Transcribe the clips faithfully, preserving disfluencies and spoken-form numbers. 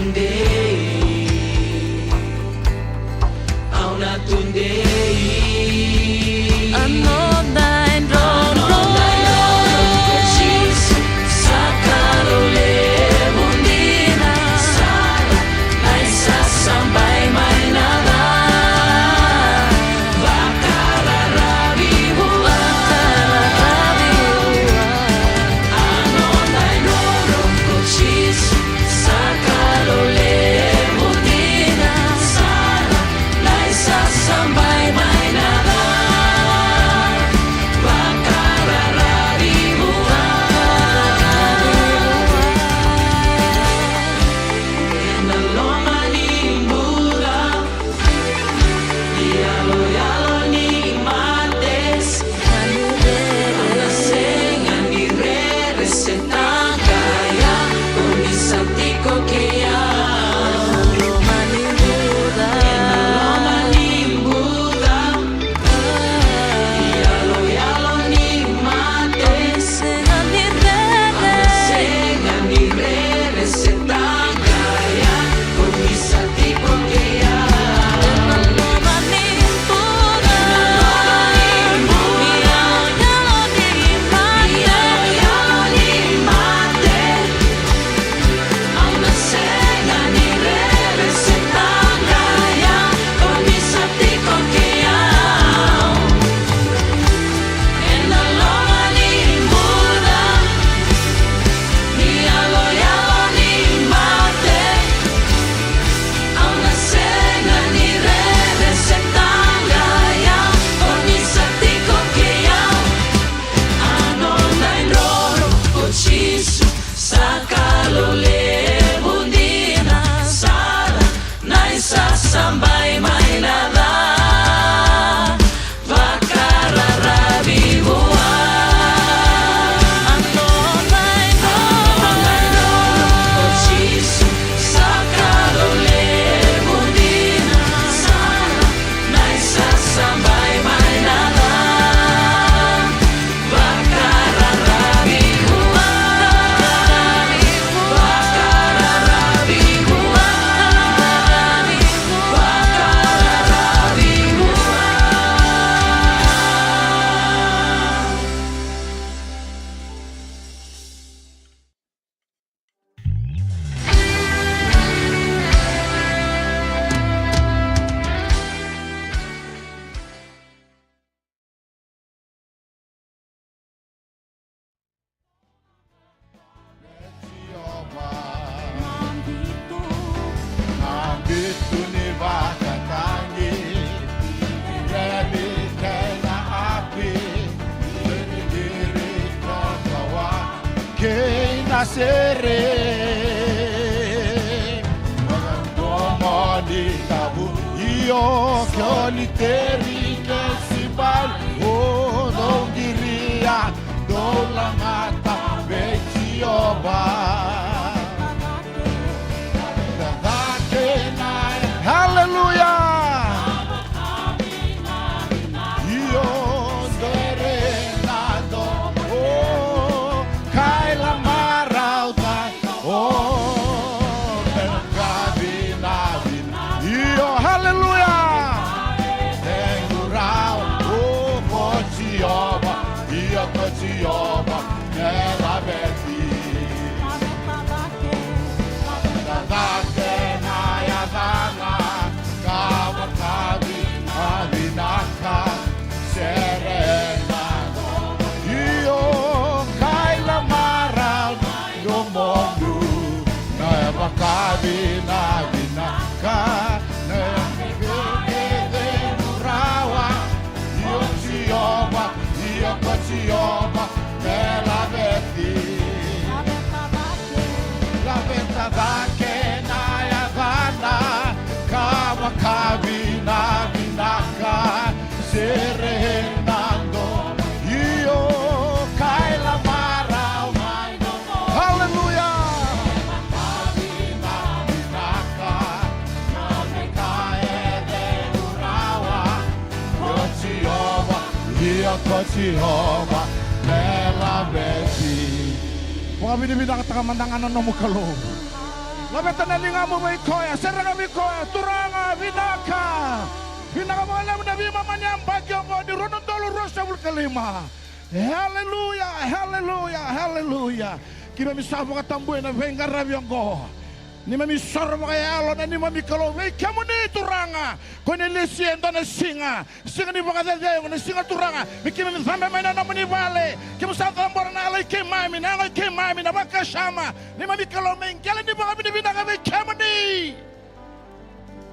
Dei, au na tudei. A noda e drodro. A noda e drodro ko Jisu, sa Kalou levu dina sara, na isasabai mai na ca. Vakararavi vua. Vakararavi vua. A noda e drodro ko Jisu, sa Kalou levu dina sara, na isasabai mai na ca. Vakararavi vua. Ena loma ni bula, iyaloyalo ni mate, au na sega ni rere se taqaya, o ni sa tiko kei au. Ena loma ni bula, iyaloyalo ni mate, au na sega ni rere se taqaya, o ni sa tiko kei au. Ena loma ni bula, iyaloyalo ni mate, iyaloyalo ni mate, au na sega ni rere se taqaya, o ni sa tiko kei au. Ena loma ni bula, iyaloyalo ni mate, au na sega ni rere se taqaya, o ni sa tiko kei au. A noda e drodro ko Jisu, sa Kalou levu dina sara, na isasabai mai na ca. Vakararavi vua. A noda e drodro ko Jisu, sa Kalou levu dina sara, na isasabai mai na ca. Kei na sere, vakakomo ni kavu, io, ke o ni teri ke sibali, o dou qiria, dou lagata vei Jiova. Haleluya. Io, dere na domo, o, kai la marau tai, o, me ka vinavina. Io, haleluya. Tegu rau, o, ko Jiova, io, ko Jiova, me laveti. Laveta cake na yacana, ka vakavinaka, sere na domo. Io, kai la marau na domonu, na vakavinavinaka, na yacana kece rawa. Io Jiova, io ko Jiova, me laveti. Laveta cake na yacana, ka vakavinavinaka, sere na domo. Io, kai la marau mai. Haleluya. Io ko Jiova, me laveti. Vakavinavinakataka mada ga na nomu Kalou. Laveta na ligamu vei koya, sereka vei koya, Turaga, vinaka. Vinaka vakalevu na veimama ni yabaki oqo ni rua na udolu ruasagavulu ka lima. Haleluya, haleluya, haleluya. Keimami sa vakatabuya na veiqaravi oqo. Neimami soro vakayalo na neimami Kalou vei kemuni Turaga. Ko ni lesi e dua na siga, siga ni vakacecegu, na siga Turaga me keimami cabe mai na nomuni vale. Keimami sa cabora na yalo i keimami, na yago i keimami, na vakasama. Neimami Kalou me qele ni vakavinavinaka vei kemuni.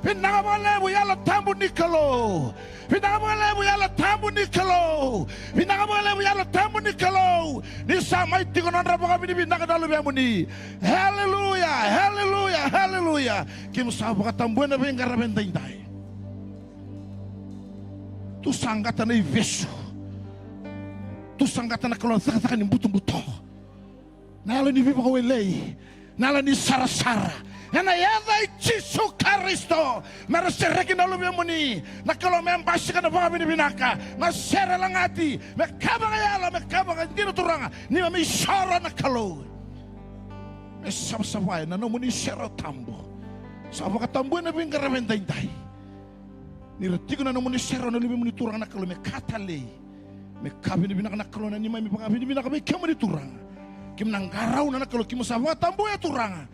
Vinaka vakalevu Yalo Tabu ni Kalou. Vinaka vakalevu Yalo Tabu ni Kalou. Vinaka vakalevu Yalo Tabu ni Kalou. Ni sa mai tiko na nodra vakavinavinaka na luvemuni. Haleluya, haleluya, haleluya. Keimami sa vakatabuya na veiqaravi edaidai. Tu saqata na ivesu. Tu saqata na Kalou na cakacaka ni butobuto. Na yalo ni veivakawelei, na yalo ni sarasara. Ena yaca i Jisu Karisito, me ra sereki na luvemuni. Na Kalou me basika na vakavinavinaka, na sere lagati, me ka vakayalo, me ka vakadina Turaga, neimami soro na Kalou. Me savasavai na nomuni sere tabu. Sa vakatabuya na veiqaravi edaidai. Ni ra tiko na nomuni sere na luvemuni Turaga na Kalou me ka talei. Me ka vinavinaka na Kalou na neimami vakavinavinaka vei kemuni Turaga. Keimami na qarauna na Kalou keimami sa vakatabuya Turaga.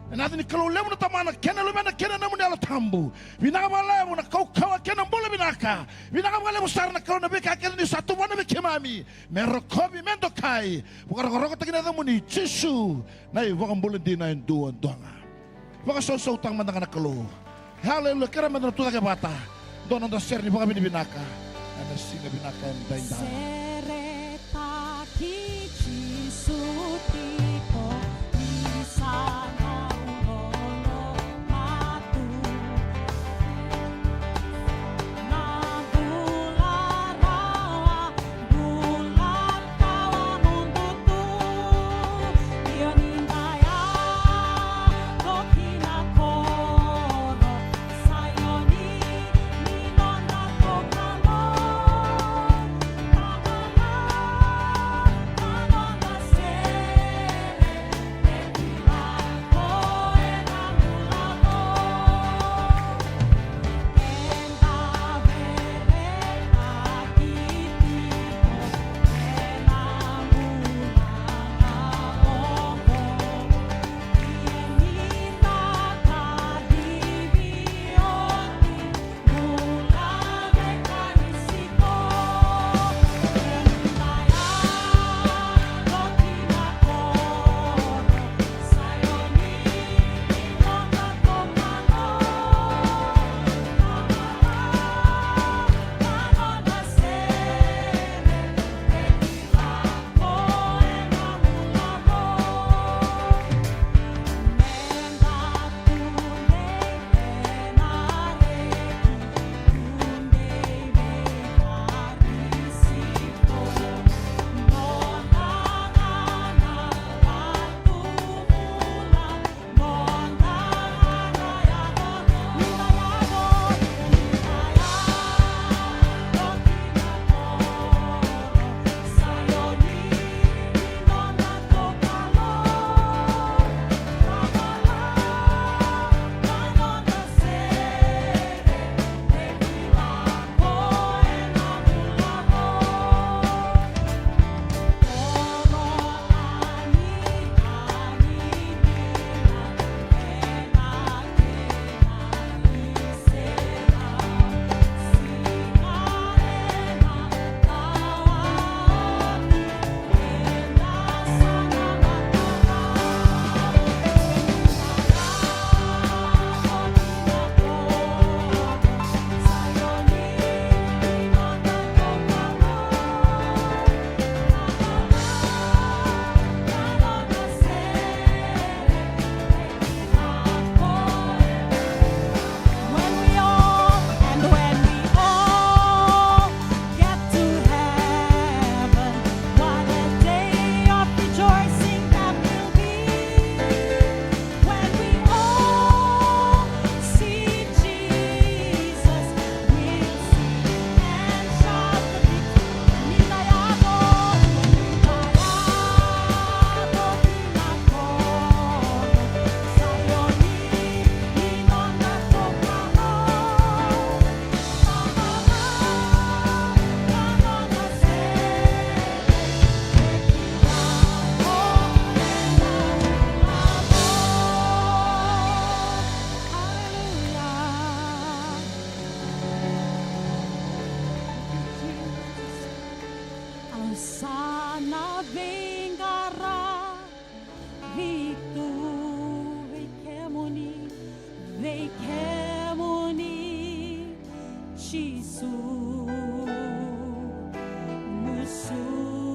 Ena yaca ni Kalou levu na Tamana kei na Luvena kei na nomuni Yalo Tabu. Vinaka vakalevu na kaukauwa kei na bula vinaka. Vinaka vakalevu sara na Kalou na veika kece ni sa tuvana vei keimami. Me rokovi, me dokai. Vakarokorokotaki na yacamuni Jisu na iVakabula dina e duadua ga. Vakasausautaka mada ga na Kalou. Haleluya. Kerea mada na tucake vata. Dua na noda sere ni vakavinavinaka ena siga vinaka edaidai. Seretaki Jisu tiko, ni sa na ulolo matu. Na bula rawa, bula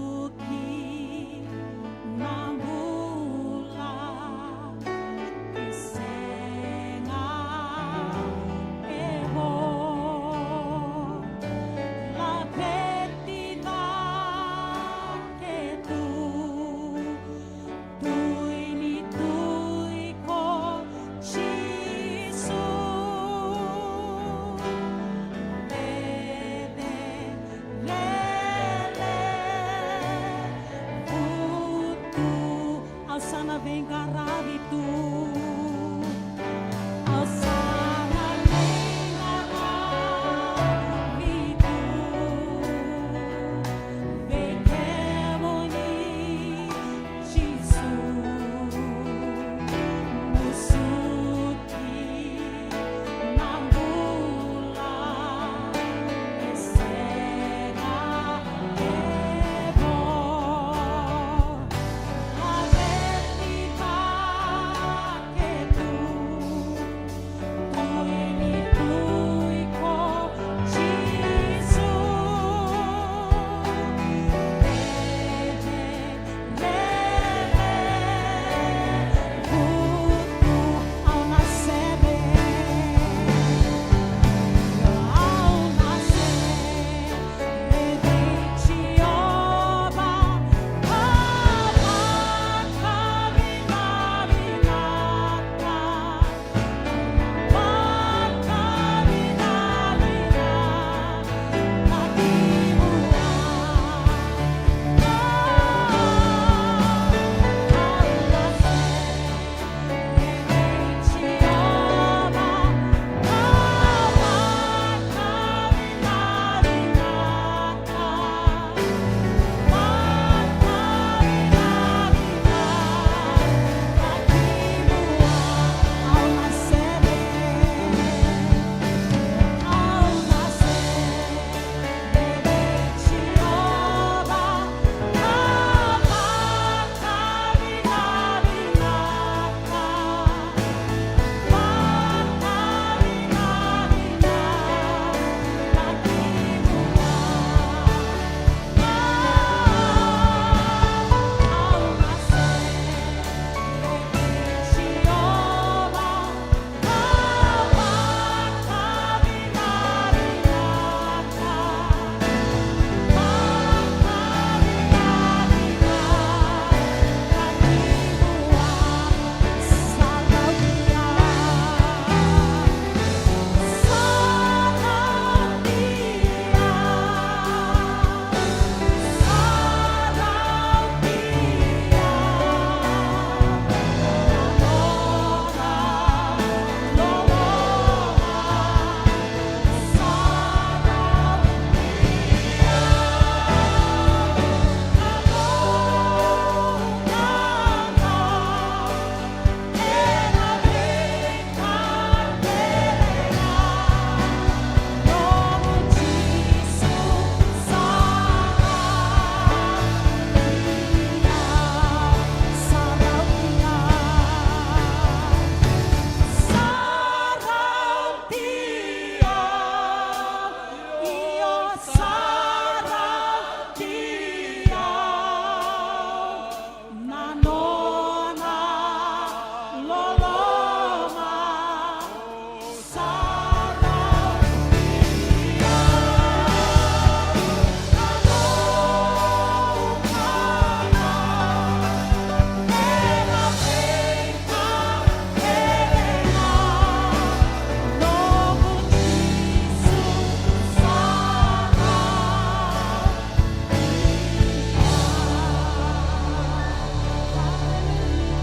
Musuki na bula e sega e vo. Laveti cake tu, Tui ni tui ko Jisu. Cecere levu tu. Au sa na veiqaravi tu. Au sa na veiqaravi tu. Vei kemuni Jisu, musuki na bula e sega e vo. Laveti cake tu.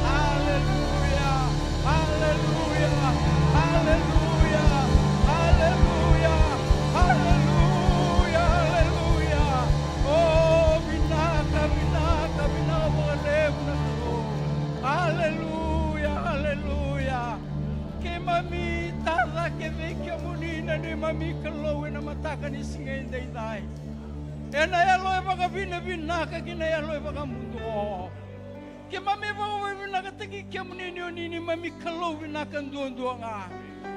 Aleluya, aleluya, aleluya, aleluya, aleluya, aleluya. O, vinaka, vinaka, vinaka vakalevu na Kalou. Aleluya, aleluya. Keimami tacake vei kemuni na neimami Kalou ena mataka ni siga edaidai. Ena yalo e vakavinavinaka kei na yalo e vakamuduo. Keimami vakavinavinakataki kemuni ni o ni neimami Kalou vinaka duadua ga.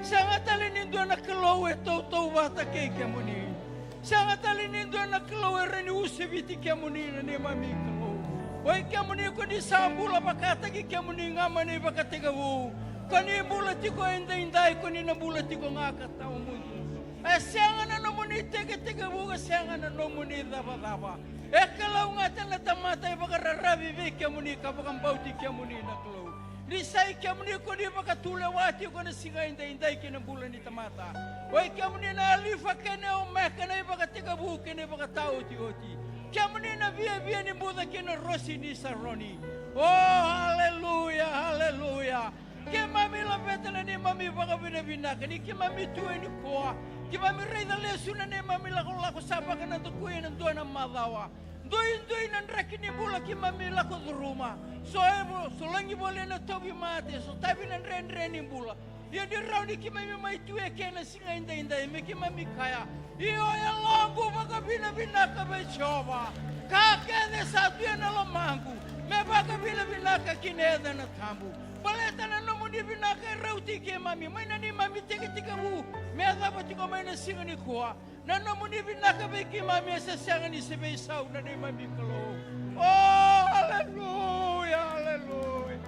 Sega tale ni dua na Kalou e tautauvata kei kemuni. Sega tale ni dua na Kalou e rawa ni usiviti kemuni na neimami Kalou. Oi kemuni ko ni sa bula vakataki kemuni ga mai na ivakatekivu. Ko ni bula tiko edaidai, ko ni na bula tiko ga ka tawamudu. E sega na nomuni tekitekivu, e sega na nomuni cavacava. E kalougata na tamata e vakararavi vei kemuni ka vakabauti kemuni na Kalou. Ni sa i kemuni ko ni vakatulewa tiko na siga edaidai kei na bula ni tamata. Oi kemuni na Alifa kei na Omeka, na ivakatekivu kei na ivakataotioti. Kemuni na viavia ni buca kei na rosi ni Saroni. O, aleluya, aleluya. Keimami laveta na neimami vakavinavinaka ni keimami tu e nikua. Keimami raica lesu na neimami lakolako sa vakanadakuya ena dua na macawa. Duidui na draki ni bula keimami lako curuma. So e vo, so lagi voli ena tauvimate, so tavi na dredre ni bula. Ia ni rawa ni keimami mai tu eke ena siga edaidai me keimami kaya, io, e yaloqu vakavinavinaka vei Jiova. Ka kece sa tu ena lomaqu me vakavinavinaka ki na yacana tabu. Baleta na nomuni vinaka e rauti keimami mai na neimami tekitekivu me yacova tiko mai na siga nikua. Na nomuni vinaka vei keimami e se sega ni se veisau na neimami Kalou. O, aleluya, aleluya.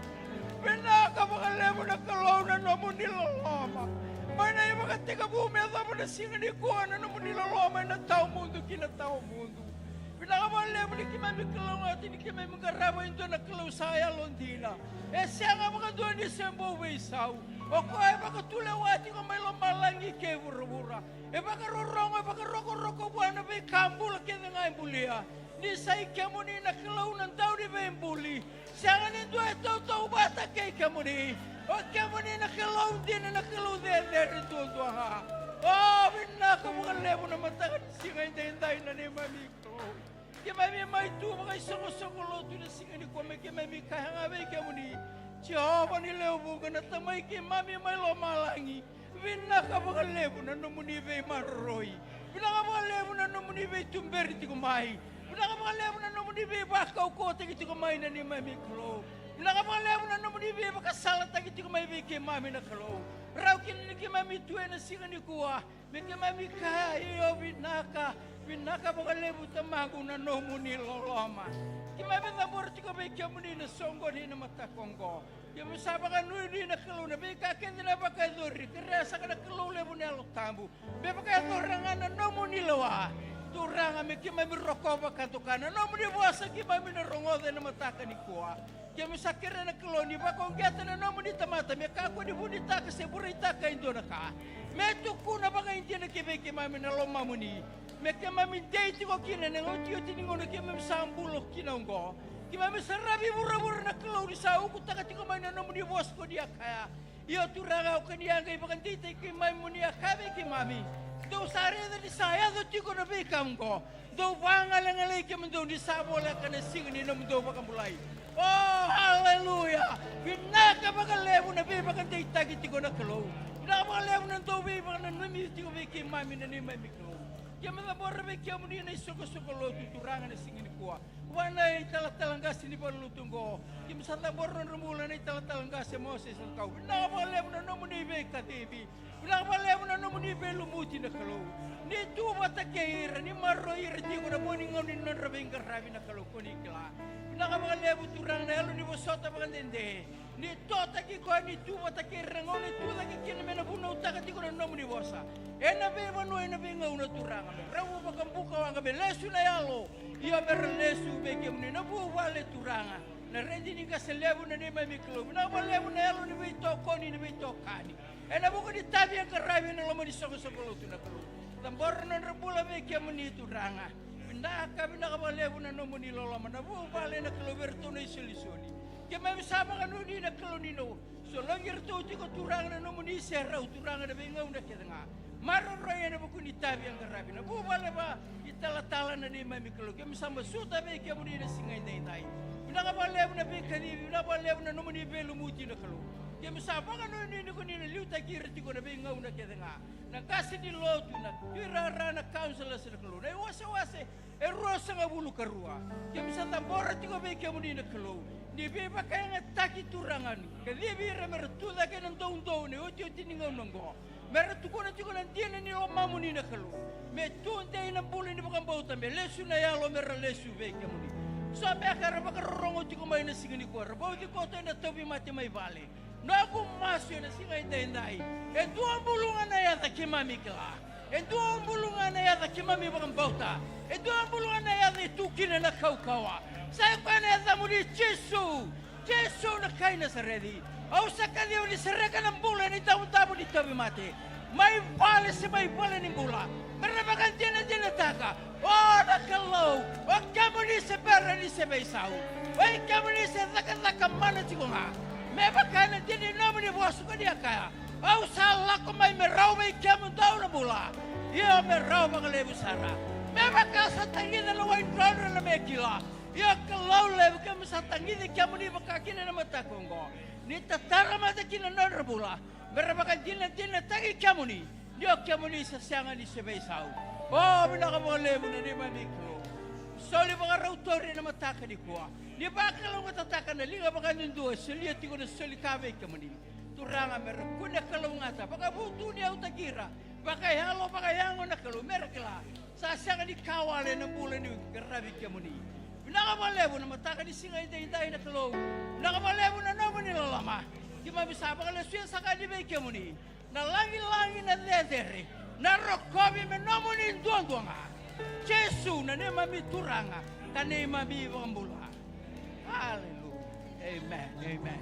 Vinaka vakalevu na Kalou na nomuni loloma. Mai na ivakatekivu me yacova na siga nikua na nomuni loloma ena tawamudu ki na tawamudu. Vinaka vakalevu ni keimami kalougata ni keimami qarava e dua na Kalou sa yalodina. E sega vakadua ni se bau veisau. O koya e vakatulewa tiko mai lomalagi kei vuravura. E vakarorogo, e vakarokoroko vua na veika bula kece ga e bulia. Ni sa i kemuni na Kalou na Dauniveibuli. Sega ni dua e tautauvata kei kemuni. O kemuni na Kalou dina, na Kalou cecere duadua ga. O, vinaka vakalevu na mataka ni siga edaidai na neimami Kalou. Keimami mai tu vakaisoqosoqo lotu na siga nikua me keimami kaya ga vei kemuni, Jiova ni lewe vuqa, na Tamai keimami mai lomalagi. Vinaka vakalevu na nomuni veimaroroi. Vinaka vakalevu na nomuni veituberi tiko mai. Vinaka vakalevu na nomuni veivakaukauwataki tiko mai na neimami Kalou. Vinaka vakalevu na nomuni veivakasalataki tiko mai vei keimami na Kalou. Rawa kina ni keimami tu ena siga nikua me keimami kaya, io, vinaka, vinaka vakalevu Tamaqu na nomuni loloma. Keimami cabora tiko vei kemuni na soqoni ena mataka oqo. Keimami sa vakanuinui na Kalou na veika kece na vakayacori, kerea saka na Kalou levu na Yalo Tabu me vakayacora ga na nomuni lewa. Turaga, me keimami rokova ka doka na nomuni vosa keimami na rogoca ena mataka nikua. Keimami sa kerea na Kalou ni vakauqeta na nomuni tamata me kakua ni vunitaka se vuraitaka e dua na ka. Me tukuna vakaidina ki vei keimami na lomamuni. Me keimami dei tiko kina ena iotioti ni gauna keimami sa bula kina oqo. Keimami saravi vuravura na Kalou ni sa ukutaka tiko mai na nomuni vosa ko ni a kaya. Io Turaga, o kania qai vakadeitaki keimami mo ni a kaya vei keimami. Dou sa raica ni sa yaco tiko na veika oqo. Dou vagalegalei kemudou ni sa voleka na siga ni nomudou vakabulai. O, aleluya. Vinaka vakalevu na veivakadeitaki tiko na Kalou. Vinaka vakalevu na dou veivakananumi tiko vei keimami na neimami Kalou. Keimami cabora vei kemuni na isoqosoqo lotu Turaga na siga nikua. Vua na italatala qase ni valenilotu oqo. Keimami sa cabora na nodra bula na italatala qase Moses Kau. Vinaka vakalevu na nomuni veikacivi. Vinaka vakalevu na nomuni veilumuti na Kalou. Ni tu vata kei ira, ni maroroi ira tiko na vo ni gauna ni nodra veiqaravi na Kalou ko ni kila. Vinaka vakalevu Turaga na yalo ni vosota vakadede. Ni totaki koya ni tu vata kei ira na gauna e tu cake kina me na vunautaka tiko na nomuni vosa. Ena veivanua, ena veigauna Turaga. Me rau vakabuka waqa me lesu na yalo. Ia me ra lesu vei kemuni na vuvale Turaga. Na redi ni qase levu na neimami Kalou. Vinaka vakalevu na yalo ni veitokoni, ni veitokani. Ena vuku ni tavi e qaravi ena loma ni soqosoqo lotu na Kalou. Cabora na nodra bula vei kemuni Turaga. Vinaka, vinaka vakalevu na nomuni loloma na vuvale na Kalou vei iratou na isolisoli. Keimami sa vakanuinui na Kalou ni na sologi iratou tiko Turaga na nomuni serau Turaga na veigauna kece ga. Maroroi ena vuku ni tavi e qaravi na vuvale va italatala na neimami Kalou. Keimami sa masuta vei kemuni na siga edaidai. Vinaka vakalevu na veikacivi, vinaka vakalevu na nomuni veilumuti na Kalou. Keimami sa vakanuinui ni ko ni na liutaki ira tiko na veigauna kece ga. Na qase ni lotu, na tuirara, na councillors na Kalou, na iwasewase e ruasagavulu ka rua. Keimami sa cabora tiko vei kemuni na Kalou. Ni veivakayagataki, Turaga, ni kacivi ira me ra tu cake ena doudou ena iotioti ni gauna oqo. Me ra tukuna tiko na dina ni lomamuni na Kalou. Me tudei na bula ni vakabauta, me lesu na yalo, me ra lesu vei kemuni. So beka era vakarorogo tiko mai na siga nikua, ra vauci koto ena tauvimate mai vale. Noqu masu ena siga edaidai, e dua bulu ga na yaca keimami kila. E dua bulu ga na yaca keimami vakabauta. E dua bulu ga na yaca e tu kina na kaukauwa. Sa i koya na yacamuni, Jisu. Jisu na kai Nasareci. Au sa kaciva ni sereka na bula ena idavodavo ni tauvimate, mai vale se mai valenibula, me ra vakadinadinataka, o na Kalou, o kemuni se bera ni se veisau. O i kemuni se cakacaka mana tiko ga. Me vaka ena dina ni nomuni vosa ko ni a kaya, au sa lako mai me rawa vei kemudou na bula, io me rawa vakalevu sara. Me vaka sa tagica na wai drodro na me kila, io Kalou levu, keimami sa tagici kemuni vakakina ena mataka oqo. Ni tatara mata kina na nodra bula, me ra vakadinadinataki kemuni, ni o kemuni sa sega ni se veisau. O, vinaka vakalevu na neimami Kalou. Soli vakarau tauri ena mataka nikua. Ni vakalougatataka na liga vakayadudua e solia tiko na soli ka vei kemuni. Turaga, me ra kune kalougata, vakavutuniyautaki ira vakayalo, vakayago na Kalou, me ra kila sa sega ni ka wale na bula ni qaravi kemuni. Vinaka vakalevu na mataka ni siga edaidai na Kalou. Vinaka vakalevu na nomuni loloma. Keimami sa vakalesuya saka yani vei kemuni na lagilagi, na cecere, na rokovi me nomuni duadua ga. Jisu na neimami Turaga ka neimami iVakabula. Aleluya. Amen. Amen. Amen.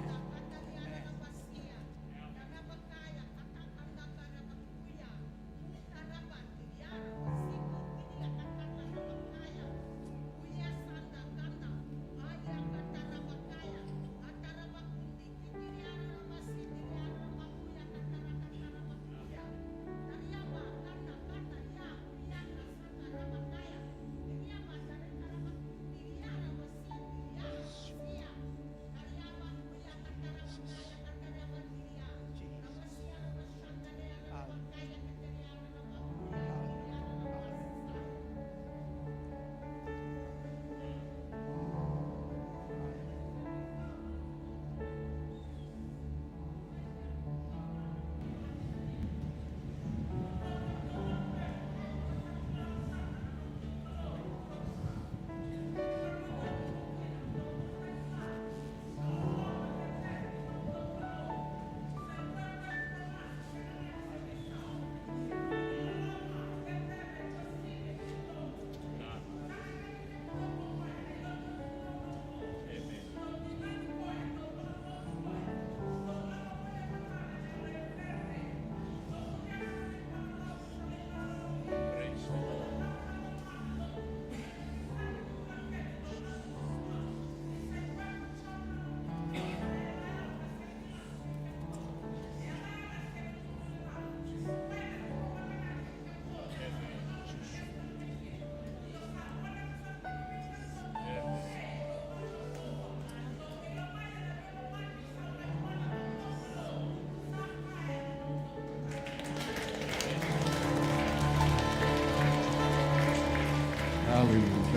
Aleluya.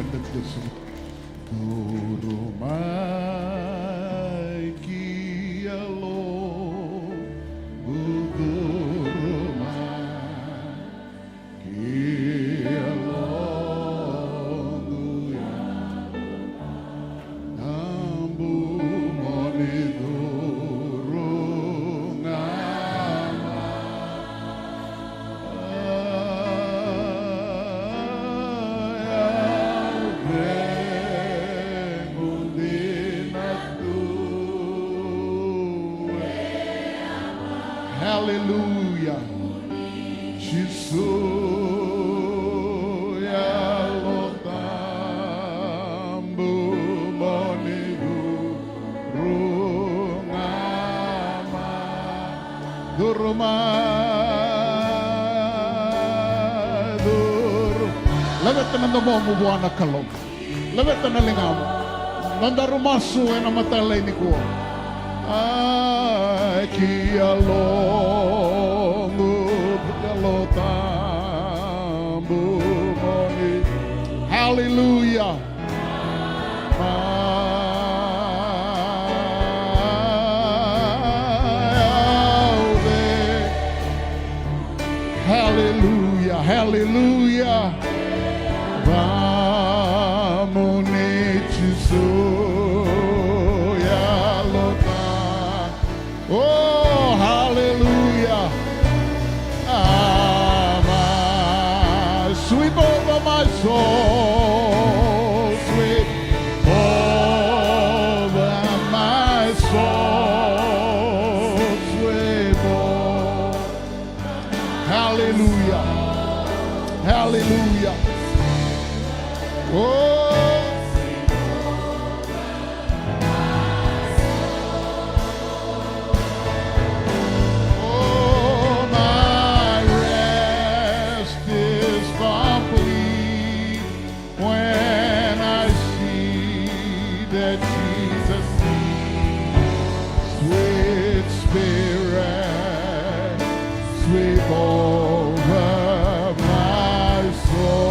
Curu mai ki yaloqu, curu mai ki yaloqu, tabu mo ni curu ga mai. Ai, au cegu dina tu. Aleluya. Jisu, Yalo Tabu, mo ni curu ga mai. Curu mai, curu. Laveta na domomu vua na Kalou. Laveta na ligamu. Nodaru masu ena mataka lailai nikua. Ai, ki yaloqu, Yalo Tabu, mo ni. Aleluya. Mai. Hallelujah. Vamuni Jisu yalota. Oh, hallelujah. Ah, my sweet over my soul, sweet over my soul, sweet over. Hallelujah. Hallelujah. Oh. Oh, my rest is complete when I see that Jesus, sweet Spirit, sweep over my soul.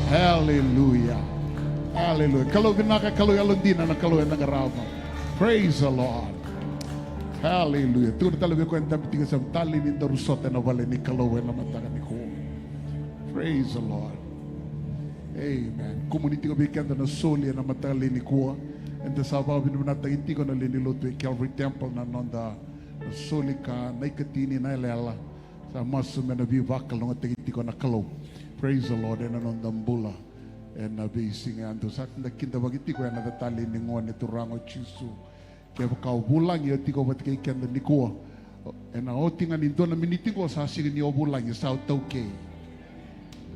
Hallelujah. Hallelujah. Kalou vinaka, Kalou yalodina, na Kalou eda qarava. Praise the Lord. Hallelujah. Tukuna tale vei koya e dabe tiko e yasamu, talei ni daru sota ena vale ni Kalou ena mataka nikua. Praise the Lord. Amen. Kumuni tiko vei keda na soli ena mataka lailai nikua. Eda sa vakavinavinakataki tiko na lewe ni lotu e Calvary Temple na noda na soli ka na ikatini na yalayala. Sa masu me na veivakalougatataki tiko na Kalou. Praise the Lord. Ena noda bula ena veisiga yadua. Sa da kidavaki tiko ena yaca talei ni Gone Turaga o Jisu. Kevaka o vulagi o tiko vata kei keda nikua, ena oti ga ni dua na miniti qo sa sega ni o vulagi, sa o taukei.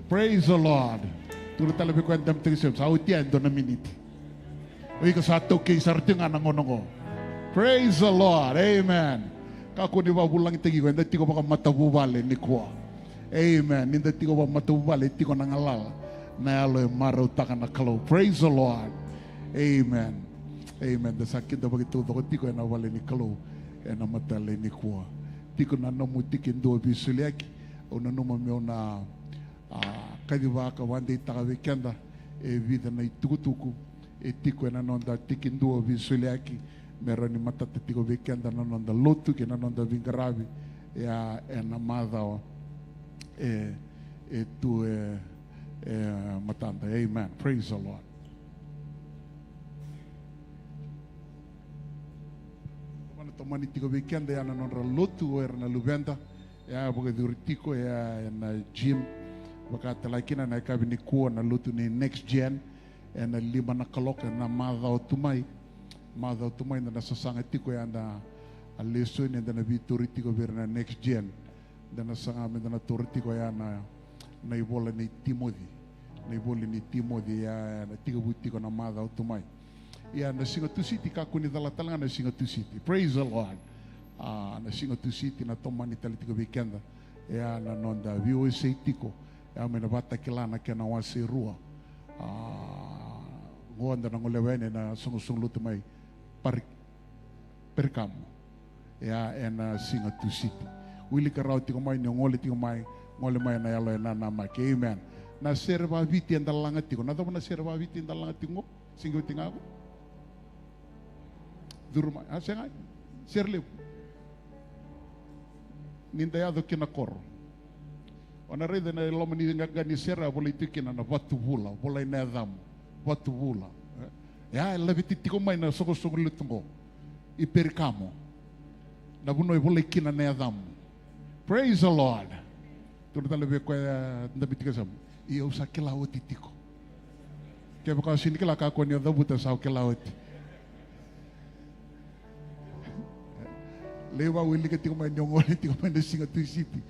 Praise the Lord. Tukuna tale vei koya e dabe tiko e yasamu, sa oti ya e dua na miniti. O iko sa taukei sara tiko ga na gauna qo. Praise the Lord. Amen. Kakua ni vakavulagitaki iko, eda tiko vakamatavuvale nikua. Amen. Ni da tiko vakamatavuvale, e tiko na galala, na yalo e marautaka na Kalou. Praise the Lord. Amen. Amen. Da sa kidavaki taucoko tiko ena vale ni Kalou ena mataka lailai nikua. Tiko na nomu tikidua veisoliyaki. Au nanuma meu na, a, kacivaka, vakadeitaka vei keda e vica na itukutuku e tiko ena noda tikidua veisoliyaki, me rawa ni matata tiko vei keda na noda lotu kei na noda veiqaravi, ia, ena macawa e, e tu e, e matada. Amen. Praise the Lord. Vana tomani tiko vei keda, ia, na nodra lotu o ira na luveda, ia, vakayacori tiko, ia, ena gym. Vakatale kina na yakavi nikua na lotu ni Next Gen, ena lima na kaloko ena macawa tu mai. Macawa tu mai da na sasaga tiko, ia, na lesoni eda na veitauri tiko vei ira na Next Gen. Da na saga me da na taura tiko, ia, na, na ivola nei Timoci. Na ivola nei Timoci, ia, na tekivu tiko na macawa tu mai. Ia, na siga Tusiti, kakua ni cala tale ga na siga Tusiti. Praise the Lord. A, na siga Tusiti na tomani tale tiko vei keda, ia, na noda veiwasei tiko, ia, mai na Vakatakila na kena wase rua. A, qo da na goleva yani ena soqosoqo lotu mai Pari-, Perikamo. Ia, ena siga Tusiti. Wilika rawa tiko mai, ni o gole tiko mai, gole mai ena yalo e nanamaki. Amen. Na sere vakaviti eda laga tiko. Na cava na sere vakaviti eda laga tiko qo? Siga oti ga qo. Curu mai. A, sega. Sere levu. Ni da yaco ki na koro, o na raica ena loma ni qaqa ni sere a volai tiko kina na Vatuvula, volai na yacamu. Vatuvula. E? Ia, e laveti tiko mai na soqosoqo lotu qo i Perikamo, na vanua e volai kina na yacamu. Praise the Lord. Tukuna tale vei koya e dabe tiko e yasamu, ia, au sa kila oti tiko. Kevaka o sega ni kila, kakua ni o cavuta, sa o kila oti. Lai vakawilika tiko mai ni o gole tiko mai na siga Tusiti,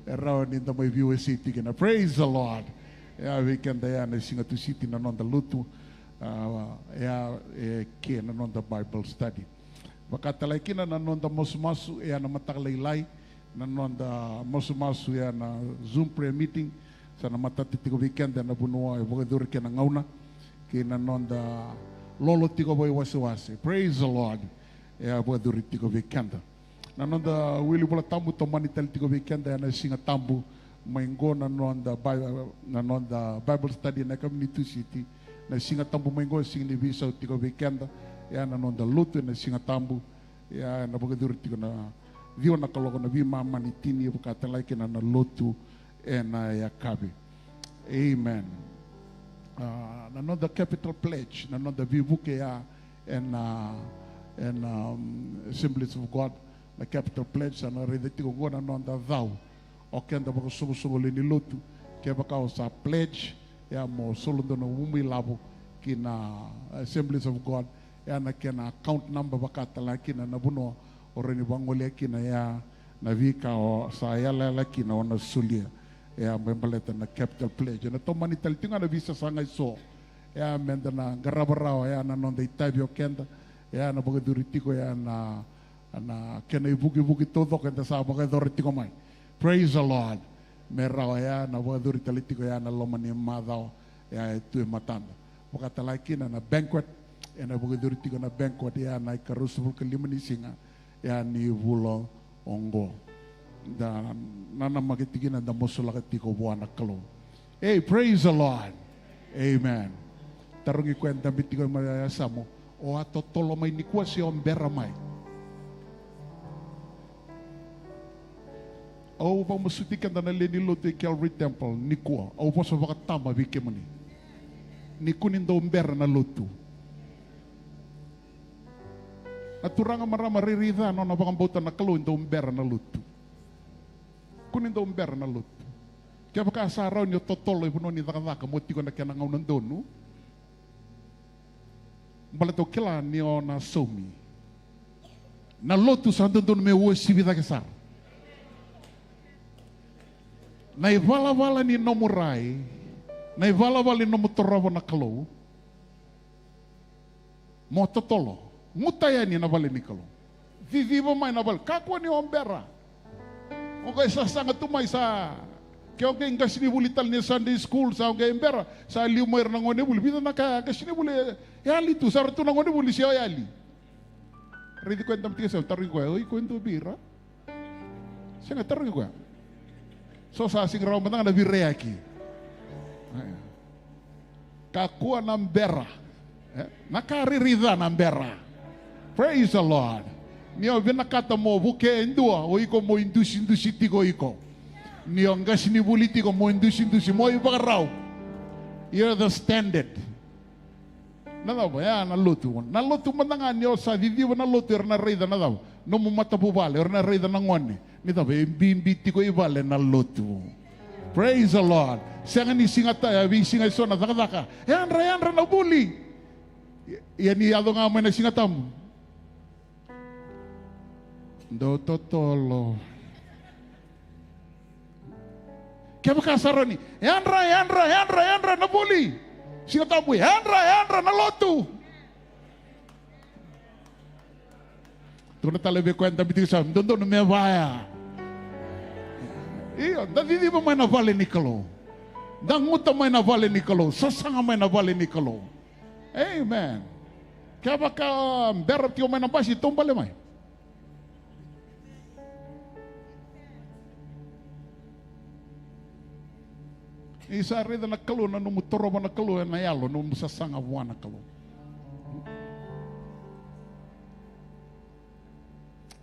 e rawa ni da mai veiwasei tiko kina. Praise the Lord. Ia, vei keda, ia, na siga Tusiti na noda lotu, a, ia, e ke na noda Bible study. Vakatale kina na noda masumasu, ia, na mataka lailai, na noda masumasu, ia, na Zoom prayer meeting. Sa na matata tiko vei keda na vanua e vakayacori kina na gauna, kei na noda lolo tiko vakaiwasewase. Praise the Lord. E a vakayacori tiko vei keda. Na noda wili Vola Tabu tomani tale tiko vei keda ena Siga Tabu mai qo, na noda Bi-, na noda Bible study ena yakavi ni Tusiti. Na Siga Tabu mai qo e sega ni veisau tiko vei keda. Ia, na noda lotu ena Siga Tabu, ia, ena vakayacori tiko na, Ciwa na kaloko na veimama ni tini, vaka tale kina na lotu ena yakavi. Amen. A, na noda capital pledge, na noda veivuke ya ena, ena, um, Assemblies of God, na capital pledge, sa na raica tiko oqo na noda cau. O keda vakasoqosoqo lewe ni lotu, kevaka o sa pledge, ya mo solo dua na umu ilavo ki na Assemblies of God, ya na kena account number, vaka tale kina na vanua o rawa ni vagolea kina ya na veika o sa yalayala kina o na solia. Ya me baleta na capital pledge. Ena tomani tale tiko ga na veisasaga eso. Ya meda na qarava rawa ya na noda itavi o keda. Ya na vakayacori tiko ya na na kena ivukivuki taucoko eda sa vakayacora tiko mai. Praise the Lord. Me rawa ya na vakayacori tale tiko ya na loma ni macawa ya e tu e matada. Vaka tale kina na banquet, ena vakayacori tiko na banquet ya na ikaruasagavulu ka lima ni siga ya ni vula oqo. Da nanamaki tiko kina, da masulaka tiko vua na Kalou. Ei, praise the Lord. Amen. Tarogi koya e dabe tiko mai, yasamu, o a totolo mai nikua se o bera mai? Au vakamasuti keda na lewe ni lotu e Calvary Temple nikua, au vosa vakatama vei kemuni. Ni kua ni dau bera na lotu. Na turaga, marama, rairai ca na nona vakabauta na Kalou, e dau bera na lotu. Kua ni dau bera na lotu. Kevaka sa rawa ni o totolo e vanua ni cakacaka, mo tiko na kena gauna donu. Baleta au kila ni o na saumi. Na lotu sa dodonu me uasivi cake sara. Na ivalavala ni nomu rai, na ivalavala ni nomu torova na Kalou. Mo totolo. Guta yani na vale ni Kalou. Ciciva mai na vale. Kakua ni o bera. O qai sasaga tu mai sa, ke o qai qasenivuli tale ni Sunday school, sa o qai bera, sa liu mai ira na gonevuli. Vica na ka qasenivuli e yali tu, sa ra tu na gonevuli se o yali. Raici koya e dabe tiko e yasamu, tarogi koya, o iko e dua vei ira? Sega, tarogi koya. So sa sega ni rawa mada ga na veiraiyaki. Kakua na bera. E, na ka rairai ca na bera. Praise the Lord. Ni o vinakata mo vukea e dua, o iko mo idusidusi tiko o iko. Ni o qasenivuli tiko, mo idusidusi, mo ivakarau. You're the standard. Na cava? Ya na lotu. Na lotu mada ga, ni o sa ciciva na lotu, era na raica na cava? Nomu matavuvale, era na raica na gone. Ni cava? E bibi tiko i vale na lotu. Praise the Lord. Sega ni Siga Tabu, e veisiga eso na cakacaka. Yadra, yadra na vuli. Ia ni yaco ga mai na Siga Tabu, dau totolo. Kevaka sa rawa ni yadra, yadra, yadra, yadra na vuli, Siga Tabu, yadra, yadra na lotu. Tukuna tale vei koya e dabe tiko e yasamu, dodonu me vaya. Io, da ciciva mai na vale ni Kalou. Da guta mai na vale ni Kalou, sasaga mai na vale ni Kalou. Amen. Kevaka bera tiko mai na basi, taubale mai. Ni sa raica na Kalou na nomu torova na Kalou ena yalo, nomu sasaga vua na Kalou.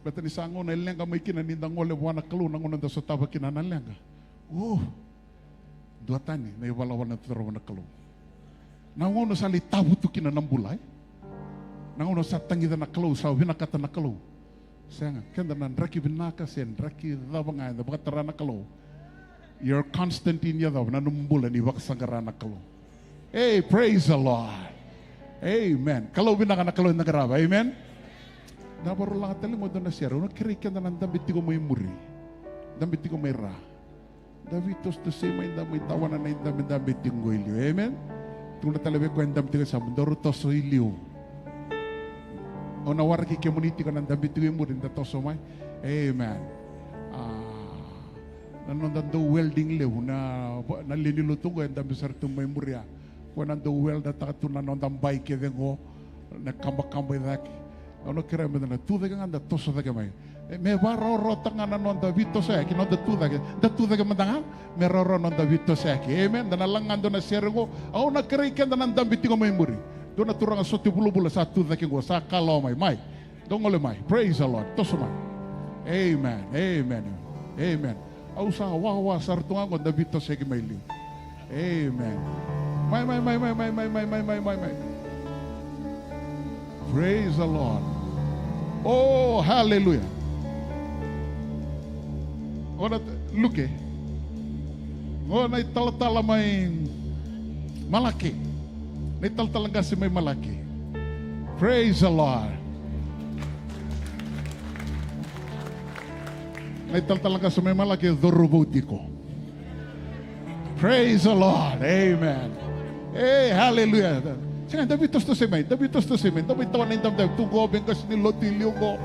Baleta ni sa gauna e leqa mai kina ni da gole vua na Kalou, na gauna da sotava kina na leqa. O, duatani na ivalavala ni torova na Kalou. Na gauna sa lai tavutu kina na bula, e? Na gauna sa tagica na Kalou, sa vinakata na Kalou. Sega, keda na draki vinaka se draki cava ga eda vakatara na Kalou. You're constant in your cava, na nomu bula ni vakasaqara na Kalou. Hey, praise the Lord. Amen. Kalou vinaka na Kalou eda qarava. Amen. Na varulaga tale mo dua na sere, au na kerei keda na dabe tiko mai muri, dabe tiko mai ra. Da veitositosoi mai, da mai tawana na idabedabe tiko qo i liu. Amen. Tukuna tale vei koya e dabe tiko e yasamu, daru toso i liu. Au na waraki kemuni tiko na dabe tiko i muri, da toso mai. Amen. A, na noda dau welding levu, na, na lewe ni lotu qo e dabe sara tu mai muri ya. Koya na dau weldataka tu na noda bai kece qo, na kabakaba i cake. Au na kerea meda na tu cake ga, da toso cake mai. E, me varawarawataka ga na noda veitosoyaki, noda tu cake, da tu cake mada ga, me rawarawa noda veitosoyaki. Amen. Da na laga ga dua na sere qo, au na kerei keda na dabe tiko mai muri. Dua na turaga sote vulavula sa tu cake qo, sa kalawa mai, mai. Dou gole mai. Praise the Lord. Toso mai. Amen. Amen. Amen. Au sa wawa sara tu ga qo, da veitoseki mai liu. Amen. Mai, mai, mai. Praise the Lord. Oh, hallelujah. Qo na Luke. Qo na italatala mai Malaki. Na italatala qase mai Malaki. Praise the Lord. Na italatala qase mai Malaki e cauravou tiko. Praise the Lord. Amen. Ei, hallelujah. Sega, da veitositosoi mai, da veitositosoi mai, da mai tawa na idabedabe. Tu qo vei qase ni lotu i liu qo.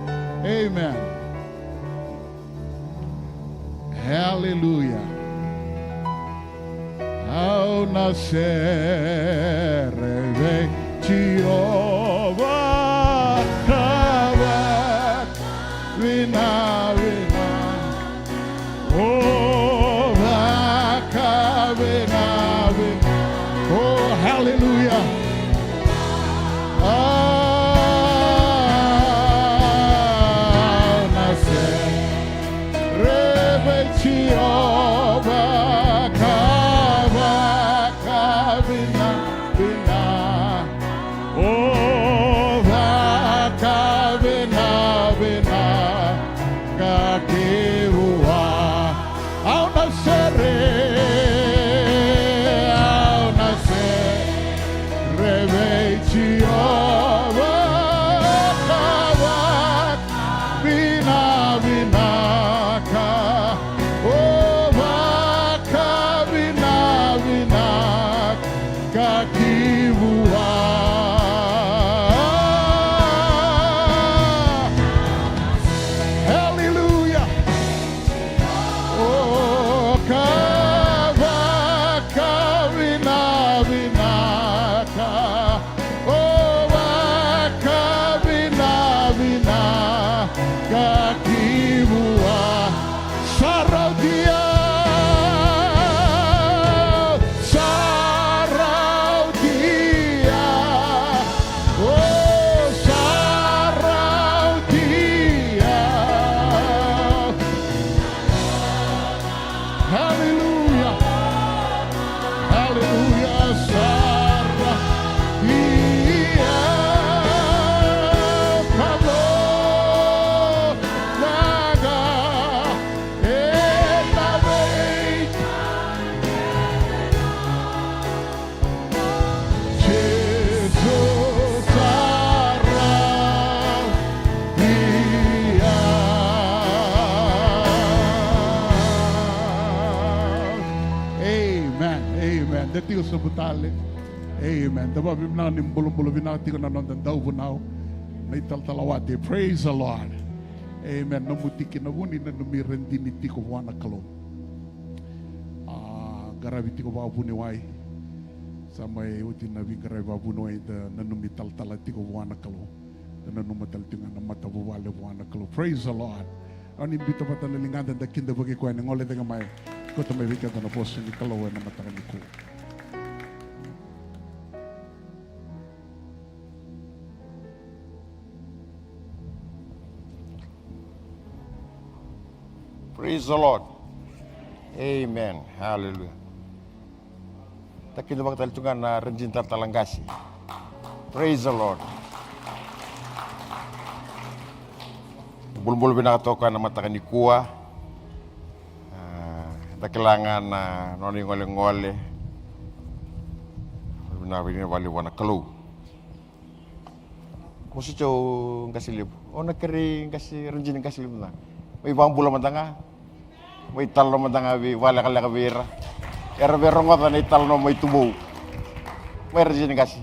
Amen. Hallelujah. Au na sere vei Jiova ka vakavinavinaka. O vakavinavinaka. Oh, hallelujah. Au na sere vei Jiova ka vakavinavinaka. O vakavinavinaka ki vua. Au na sere, au na sere vei Jiova ka vakavinavinaka. O vakavinavinaka ki vua. Hallelujah. O ka vakavinavinaka. O vakavinavinaka ki vua. Sa rauti au, sa rauti au, o sa rauti au. Hallelujah. Hallelujah. Sa rauti au. Come on. Laga. Amen. Amen. Da tiko sobu tale. Amen. Da vakavinavinaka ni bulabula vinaka tiko na noda dauvunau, na italatala Wate. Praise the Lord. Amen. Nomu tiki na vu ni nanumi ira dina tiko vua na Kalou. A, qaravi tiko vakavuniwai. Sa mai oti na veiqaravi vakavuniwai, da nanumi talatala tiko vua na Kalou. Da nanuma tale tiko ga na matavuvale vua na Kalou. Praise the Lord. Au ni biuta vata na ligada, da kidavaki koya ni gole cake mai. Kauta mai vei keda na vosa ni Kalou ena mataka nikua. Praise the Lord. Amen. Hallelujah. Da kidavaka tale tu ga na radini talatala qase. Praise the Lord. Bulabula vinaka toka na mataka nikua. A, da kila ga na nona igolegole. Vinaka vinaka valevu vua na Kalou. Mo soti au qase levu. O na kerei qase, radini qase levu na. Mai vakabula mada ga. Mai talanoa mada ga vei, vakalekaleka vei ira. Era via rogoca na italanoa mai tubu. Mai radini qase.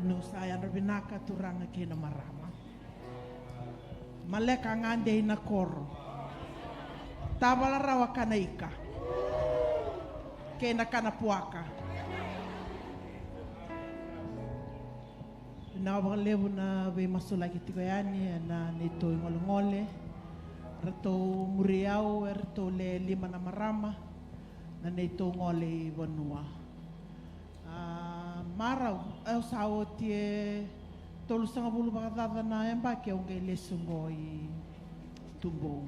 Ni sa yadra vinaka turaga kei na marama. Maleka ga dei na koro. Tavala rawa kana ika. Kei na kana puaka. Vinaka vakalevu na veimasulaki tiko yani ena neitou igolegole. Ratou muri au, eratou le lima na marama. Na neitou gole i vanua. A, marau, au sa oti e tolusagavulu vakacaca na yabaki au qai lesu qo i Tubou.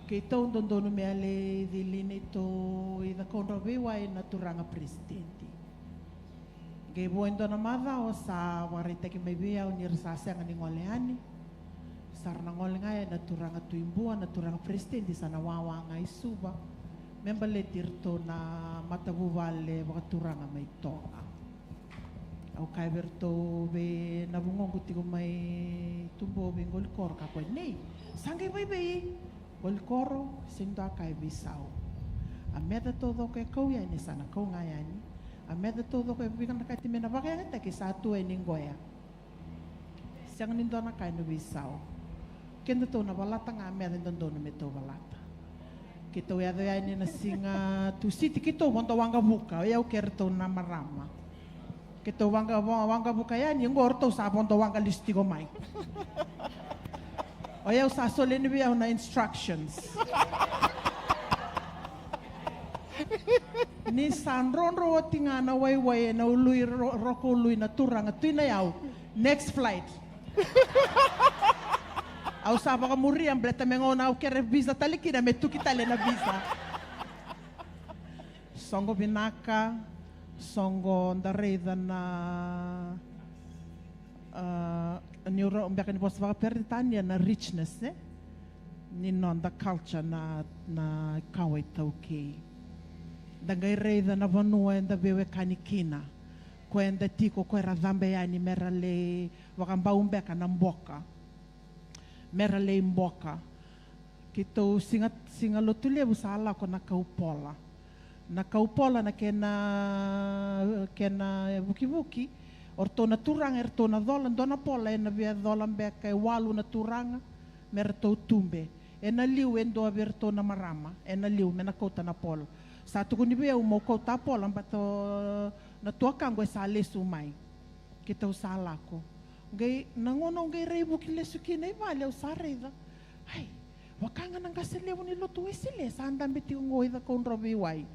Keitou dodonu me a lai cili neitou i Cakaudrove i wai na turaga peresitedi. Qai vo e dua na macawa sa vakaraitaki mai vei au ni ra sa sega ni gole yani. Sa ra na gole ga yani na turaga Tui Bua, na turaga peresitedi sa na wawa ga i Suva. Me baleti iratou na matavuvale vakaturaga mai Toga. Au kaya vei iratou, vei na vugoqu tiko mai Tubou, vei Qolikoro, ka kaya nei, sa qai vaivei. Qolikoro, sega ni dua ka e veisau. A meca taucoko e kau yani sa na kau ga yani. A meca taucoko e vinakati me na vakayagataki sa tu yani qo ya. Sega ni dua na ka e na veisau. Kedatou na valata ga a meca e dodonu me tou valata. Keitou yaco yani na siga Tusiti, keitou vodo waqavuka, o yau kei iratou na marama. Keitou waqa, wa-, waqavuka yani, qo ratou sa vodo waqa lesu tiko mai. O yau sa solia ni vei au na instructions. Ni sa drodro oti ga na waiwai e na ului ro-, roko ului na turaga Tui Nayau. Next flight. Au sa vakamuria, baleta me gauna au kere visa tale kina me tuki tale na visa. Soqo vinaka, soqo da raica na, a, niu raica beka ni vosa vakaperitania na richness, e? Ni noda culture na, na kawa iTaukei. Da qai raica na vanua eda veiwekani kina. Ko eda tiko, ko era cabe yani me ra lai vakabau beka na boka. Me ra lai boka. Keitou siga, siga Lotulevu sa lako na kaupola. Na kaupola na kena, kena vukivuki, o ratou na turaga, e ratou na cola, dua na pola, e na via cola beka e walu na turaga, me ratou tube. E na liu e dua vei ratou na marama, e na liu, me na kauta na pola. Sa tukuni vei au meu kauta a pola, baleta na tuakaqu e sa lesu mai. Keitou sa lako. Qai, na gauna au qai raivuki lesu kina i vale, au sa raica. Ai, vaka ga na qase levu ni lotu Wesele, sa dabe tiko qo i Cakaudrove i wai.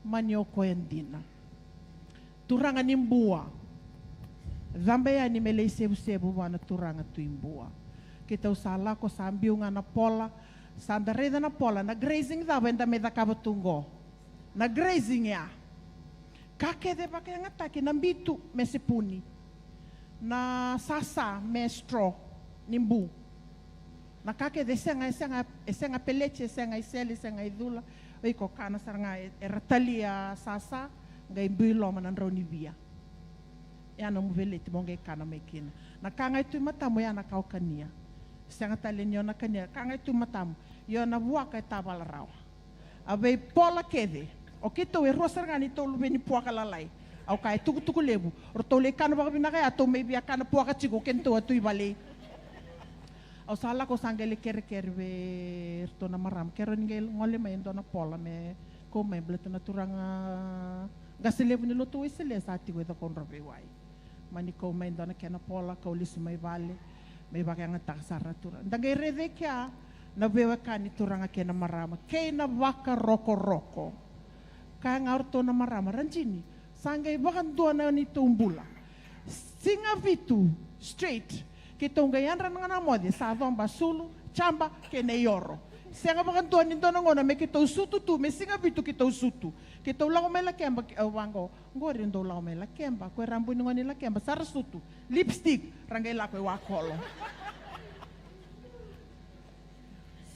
Mani o koya dina. Turaga ni Bua. Cabe yani me lai sevusevu vua na turaga Tui Bua. Keitou sa lako, sa biu ga na pola, sa da raica na pola, na grazing cava eda mai cakava tu qo. Na grazing ya. Ka kece vakayagataki, na bitu me sepuni. Na sasa me straw ni bu. Na ka kece e sega, e sega, e sega peleti, e sega isele, e sega icula. O iko kana sara ga e, era talia sasa, qai biu i loma na drau ni via. Ya nomu veleti mo qai kana mai kina. Na ka ga e tu i matamu ya na ka o kania. Sega tale ni o na kania, ka ga e tu i matamu. Io na vuaka e tavala rawa. A veipola kece. O keitou e rua sara ga ni tou luve ni puaka lalai. Au kaya e tukutuku levu. Ratou lai kana vakavinaka ya, tou mai via kana puaka tiko o kedatou a tu i vale. Au sa lako, au sa qai lai kerekere vei iratou na marama. Kerea ni qai gole mai e dua na pola me kau mai, baleta na turaga qase levu ni lotu Wesele sa tiko e Cakaudrove i wai. Mani kau mai dua na kena pola, kau lesu mai vale, mai vakayagataka sara na turaga. Da qai raica e kea na veiwekani turaga kei na marama, kei na vakarokoroko. Kaya ga o ratou na marama, Rajini, sa qai vakadua na neitou bula. Siga vitu straight, keitou qai yadra ga na moce, sa coba sulu, jaba, kei na ioro. Sega vakadua ni dua na gauna me keitou sutu tu, me siga vitu keitou sutu. Keitou lako mai Lakeba, au vaqo, Qori dou lako mai Lakeba, ko era bui ni gone i Lakeba, sa ra sutu lipstick, ra qai lako i wakolo.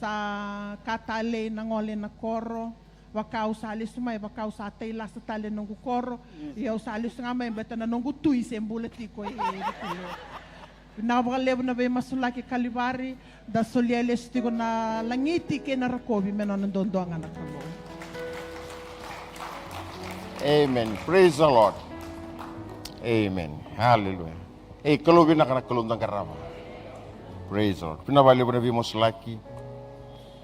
Sa ka talei na gole na koro, vaka au sa lesu mai, vaka au sa tai lasa tale na noqu koro, ia au sa lesu ga mai, baleta na noqu tui se bula tiko e, e, Vinaka vakalevu na veimasulaki Kalivari, da solia lesu tiko na lagiti kei na rokovi me nona duadua ga na Kalou. Amen. Praise the Lord. Amen. Hallelujah. Ei, Kalou vinaka na Kalou da qarava. Praise the Lord. Vinaka vakalevu na veimasulaki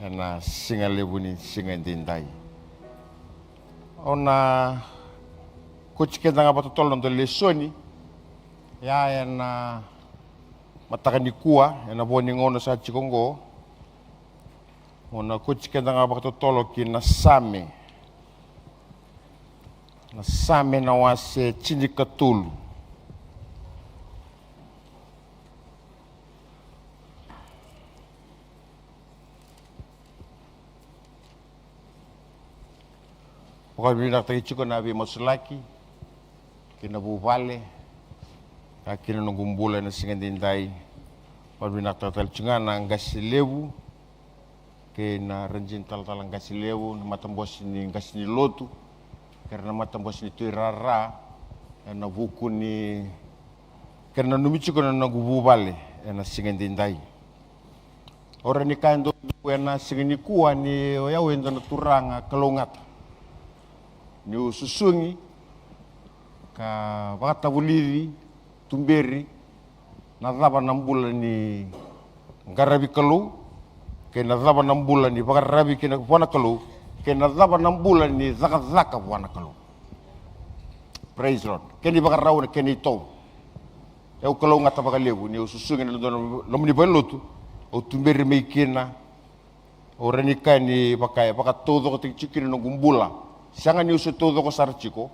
ena siga levu ni siga edaidai. Au na koti keda ga vakatotolo na noda lesoni. Ia ena mataka nikua, ena vo ni gauna sa tiko oqo, au na koti keda ga vakatotolo ki na Same. Na Same na wase tinikatolu. Vakavinavinakataki tiko na veimasulaki kei na vuvale, ka kina noqu bula ena siga edaidai. Vakavinavinakataki tale tiko ga na qase levu kei na radini talatala qase levu, na matabose ni qase ni lotu, kei ira na matabose ni tuirara, ena vuku ni kei na nanumi tiko na noqu vuvale ena siga edaidai. Au rawa ni kaya e dua ena siga nikua ni o yau e dua na turaga kalougata. Niu susugi ka vakatavulici, tuberi na cava na bula ni qaravi Kalou, kei na cava na bula ni vakararavi kina vua na Kalou, kei na cava na bula ni cakacaka vua na Kalou. Praise the Lord. Kena ivakarau, na kena itovo. Au kalougata vakalevu niu susugi ena dua na loma ni valenilotu au tuberi mai kina. Au rawa ni kaya ni vaka e vakataucokotaki tiko kina noqu bula. Sega niu se taucoko sara tiko,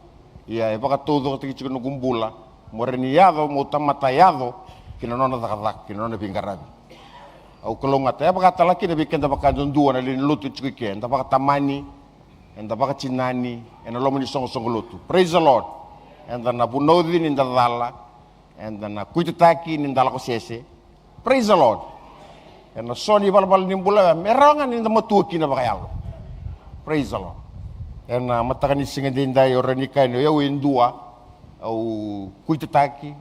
ia e vakataucokotaki tiko noqu bula. Mo rawa ni yaco, mo tamata yaco kina nona cakacaka, kina nona veiqaravi. Au kalougata, e vaka tale kina vei keda vakayadudua na lewe ni lotu e tiko i ke, eda vakatamani, eda vakatinani ena loma ni soqosoqo lotu. Praise the Lord. Eda na vunauci ni da cala, eda na kuitataki ni da lako sese. Praise the Lord. Ena so na ivalavala ni bula ya me rawa ga ni da matua kina vakayalo. Praise the Lord. Ena mataka ni siga edaidai au rawa ni kaya ni o yau e dua au kuitataki,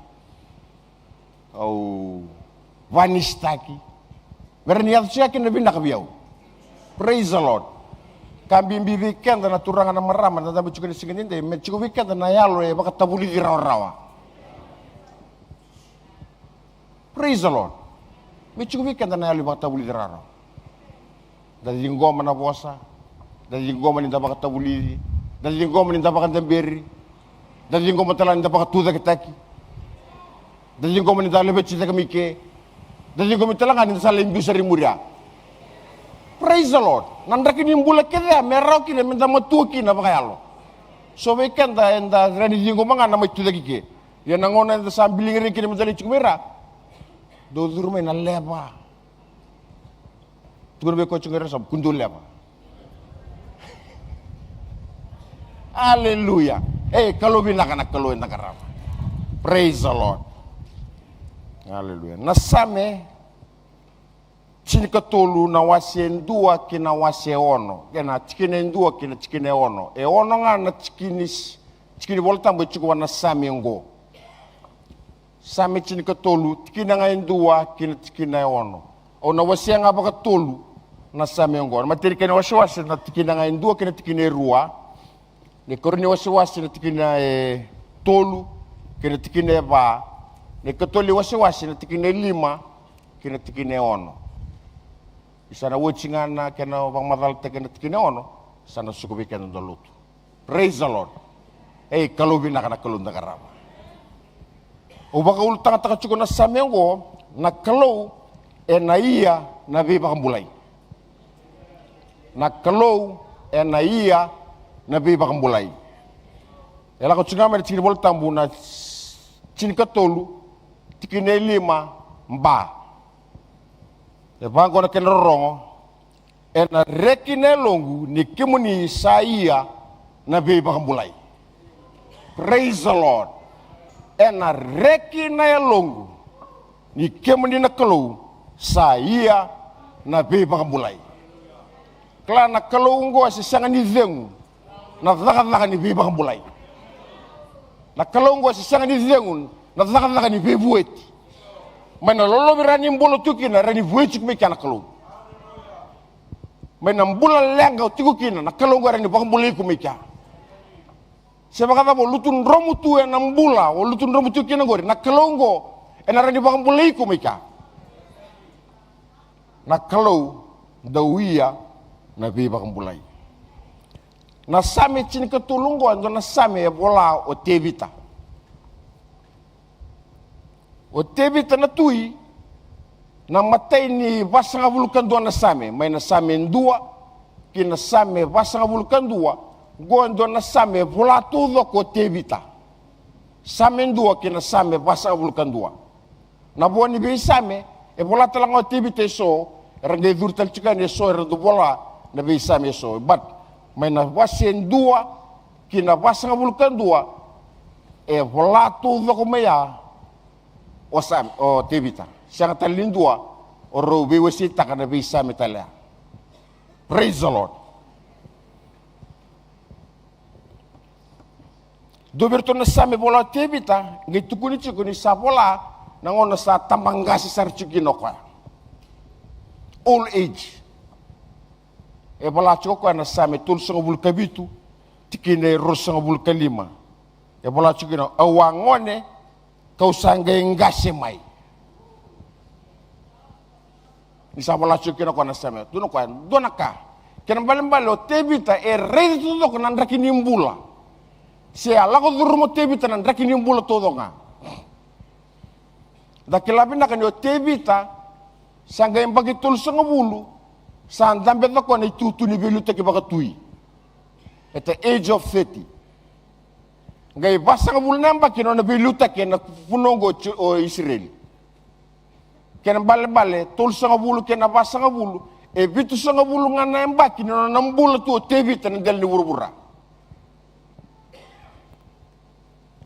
au vanisitaki, me rawa ni yaco tiko kina na vinaka vei au. Praise the Lord. Ka bibi vei keda na turaga, na marama, na dabe tiko ena siga edaidai, me tiko vei keda na yalo e vakatavulici rawarawa. Praise the Lord. Me tiko vei keda na yalo e vakatavulici rawarawa. Da ciqoma na vosa, da ciqoma ni da vakatavulici, da ciqoma ni da vakadaberi, da ciqoma tale ga ni da vakatucaketaki, da ciqoma ni da laveti cake mai ke, da ciqoma tale ga ni da sa lai biu sara i muri ya. Praise the Lord. Na draki ni bula kece ya me rawa kina me da matua kina vakayalo. So vei keda eda rawa ni ciqoma ga na mai tucake i ke. Ia na gauna eda sa biliga ira kina me da lai tiko mai ra, dau curu mai na leva. Tukuna vei koya tiko qo, era sa kudou leva. Aleluya. Ei, Kalou vinaka na Kalou eda qarava. Praise the Lord. Aleluya. Na Same tinikatolu, na wase e dua ki na wase e ono, kei na tikina e dua ki na tikina e ono. E ono ga na tikini, tikini Volatabu e tiko vua na Same oqo. Same tinikatolu, tikina ga e dua ki na tikina e ono. Au na wasea ga vakatolu na Same oqo. Na matai ni kena wasewase na tikina ga e dua ki na tikina e rua. Na ikarua ni wasewase na tikina e tolu ki na tikina e va. Na ikatolu ni wasewase na tikina e lima ki na tikina e ono. Ni sa na oti ga na kena vakamacalataki na tikina e ono, sa na suka vei keda na lotu. Praise the Lord. Ei, Kalou vinaka na Kalou da qarava. Au vakaulutagataka tiko na Same oqo, na Kalou ena ia na veivakabulai. Na Kalou ena ia na veivakabulai. E lako tiko ga mai na tikina ni Volatabu na tinikatolu, tikina e lima, ba. E vaqo na kena rorogo. Ena reki na yaloqu ni kemuni sa ia na veivakabulai. Praise the Lord. Ena reki na yaloqu ni kemuni na Kalou sa ia na veivakabulai. Kila na Kalou oqo e se sega ni cegu na cakacaka ni veivakabulai. Na Kalou oqo e se sega ni cegu na cakacaka ni veivueti. Mai na lolovira ni bula tu kina, e rawa ni vueti iko mai kea na Kalou. Mai na bula leqa o tiko kina, na Kalou oqo e rawa ni vakabulai iko mai kea. Se vakacava o lutu dromu tu ena bula o lutu dromu tu kina oqori, na Kalou oqo ena rawa ni vakabulai iko mai kea. Na Kalou dau ia na veivakabulai. Na Same tinikatolu oqo e dua na Same e vola o Tevita. O Tevita na tui, na matai ni vasagavulu ka dua na Same, mai na Same dua ki na Same vasagavulu ka dua, Oqo e dua na same e vola taucoko o Tevita. Same dua kei na Same vasagavulu ka dua. Na vo ni veisame e vola tale ga o Tevita eso, era qai curu tale tiko yani eso era dau vola na veisame eso. But mai na wase dua ki na vasagavulu ka dua e vola taucoko mai ya o Same, o Tevita. Sega tale ni dua o rau veiwaseitaka na veisame tale ya. Praise the Lord. Dua vei iratou na same vola o Tevita, qai tukuni tiko ni sa vola na gauna sa tabaqase sara tiko kina o koya. Old age. E vola tiko o koya na Same tolusagavulu ka vitu, tikina e ruasagavulu ka lima. E vola tiko kina, au a gone, kau sa qai qase mai. Ni sa vola tiko kina o koya na same, tukuna o koya dua na ka. Kena balebale o Tevita e raica taucoko na draki ni bula. Se a lako curuma o Tevita na draki ni bula taucoko ga. Da kila vinaka ni o Tevita sa qai yabaki tolusagavulu, sa dabe o koya na itutu ni veiliutaki vakatui. At the age of thirty. Qai vasagavulu na yabaki na nona veiliutaki ena vanua oqo o Isireli. Kena balebale, tolusagavulu kei na vasagavulu, e vitusagavulu ga na yabaki na nona bula tu o Tevita ena dela ni vuravura.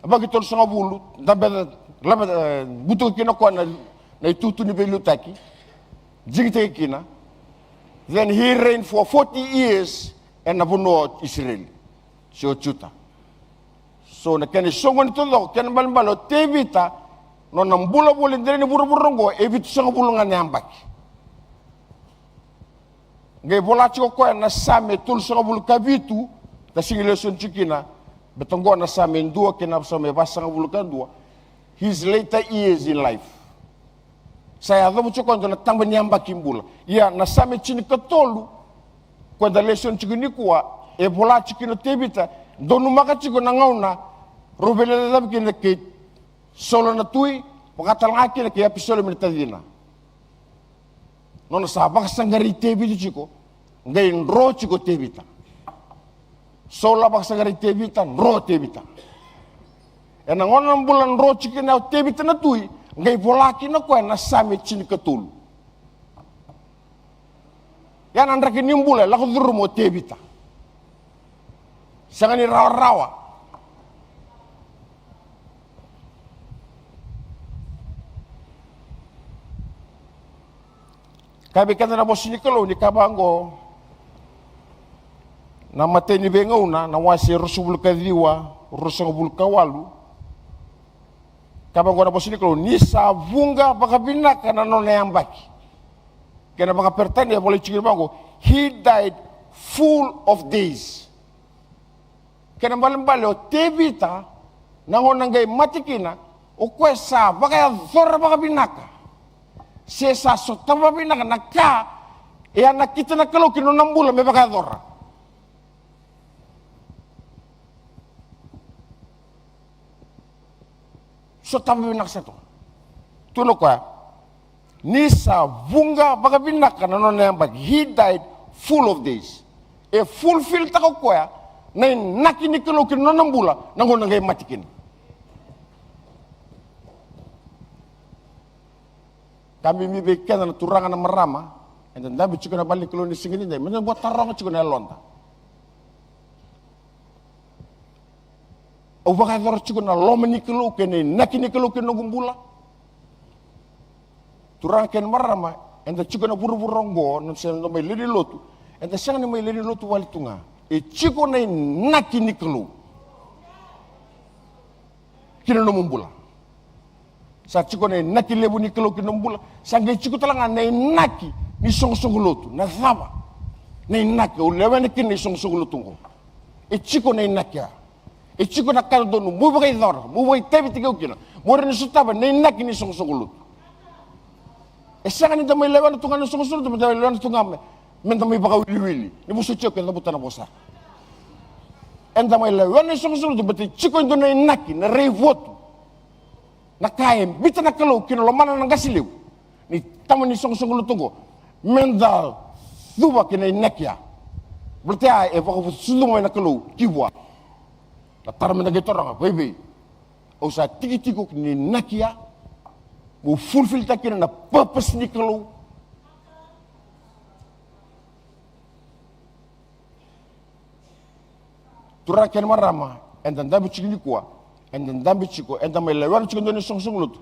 Yabaki tolusagavulu, dabe, lave, eh, butuka kina o koya na, na itutu ni veiliutaki, jigitaki kina. Then he reigned for forty years ena vanua o Isireli se o Juta. So na kena isoqoni taucoko, kena balebale o Tevita, nona bula voli dela ni vuravura oqo e vitusagavulu ga na yabaki. Qai vola tiko o koya na Same tolusagavulu ka vitu, da sega ni lesoni tiko kina, baleta oqo na Same dua kei na Same vasagavulu ka dua. His later years in life. Sa yacova tiko e dua na taba ni yabaki bula. Ia na Same tinikatolu, ko eda lesoni tiko nikua, e vola tiko kina o Tevita, donumaka tiko na gauna rau veilecayaki kina kei Saula na tui, vaka tale ga kina kei Apisalome na tacina. Nona sa vakasaqarai Tevita tiko, qai dro tiko o Tevita. Saula vakasaqarai Tevita, dro o Tevita. Ena gauna na bula dro tiko kina o Tevita na tui, qai vola kina o koya na Same tinikatolu. Ya na draki ni bula e lako curuma o Tevita. Sega ni rawarawa. Kaya vei keda na vosa ni Kalou ni ka vaqo, na Matai ni Veigauna, na wase ruasagavulu ka ciwa, ruasagavulu ka walu. Ka vaqo na vosa ni Kalou, ni sa vuqa vakavinaka na nona yabaki. Kena vakaperitania e volai tiko vaqo, he died full of days. Kena balebale o Tevita, na gauna qai mate kina, o koya sa vakayacora vakavinaka. Se sa sotava vakavinaka na ka e a nakita na Kalou ki na nona bula me vakayacora. Sotava vinaka sara tu. Tukuna o koya, ni sa vuqa vakavinaka na nona yabaki. He died full of days. E fulfilltaka o koya na inaki ni Kalou ki na nona bula na gauna qai mate kina. Ka bibi vei keda na turaga, na marama, eda dabe tiko na vale ni Kalou ni siga nidai, meda bau taroga tiko na yaloda. Au vakayacora tiko na loma ni Kalou kei na inaki ni Kalou ki na noqu bula? Turaga kei na marama, eda tiko na vuravura oqo, na se da mai lewe ni lotu, eda sega ni mai lewe ni lotu wale tu ga. E tiko na inaki ni Kalou ki na nomu bula. Sa tiko na inaki levu ni Kalou ki na nomu bula. Sa qai tiko tale ga na inaki ni soqosoqo lotu. Na cava na inaki au lewena kina na isoqosoqo lotu oqo? E tiko na inaki ya. E tiko na ka dodonu meu vakaicora, meu vakaitavitaki au kina, meu rawa ni sotava na inaki ni soqosoqo lotu. E sega ni da mai lewena tu ga na soqosoqo lotu, meda mai lewena tu ga me, meda mai vakawiliwili. Ni vosoti au ke cavuta na vosa. Eda mai lewena na isoqosoqo lotu baleta e tiko e dua na inaki, na raivotu, na ka e biuta na Kalou ki na lomana na qase levu ni tama ni soqosoqo lotu oqo, meda cuva ki na inaki ya. Baleta ya e vakasucuma mai na Kalou ki vua. Na taro meda qai taroga, vei, vei au sa tikitiki ni inaki ya, meu fulfilltaka kina na purpose ni Kalou. Turaga kei na marama, eda dabe tiko nikua, eda dabe tiko, eda mai lewena tiko e dua na isoqosoqo lotu.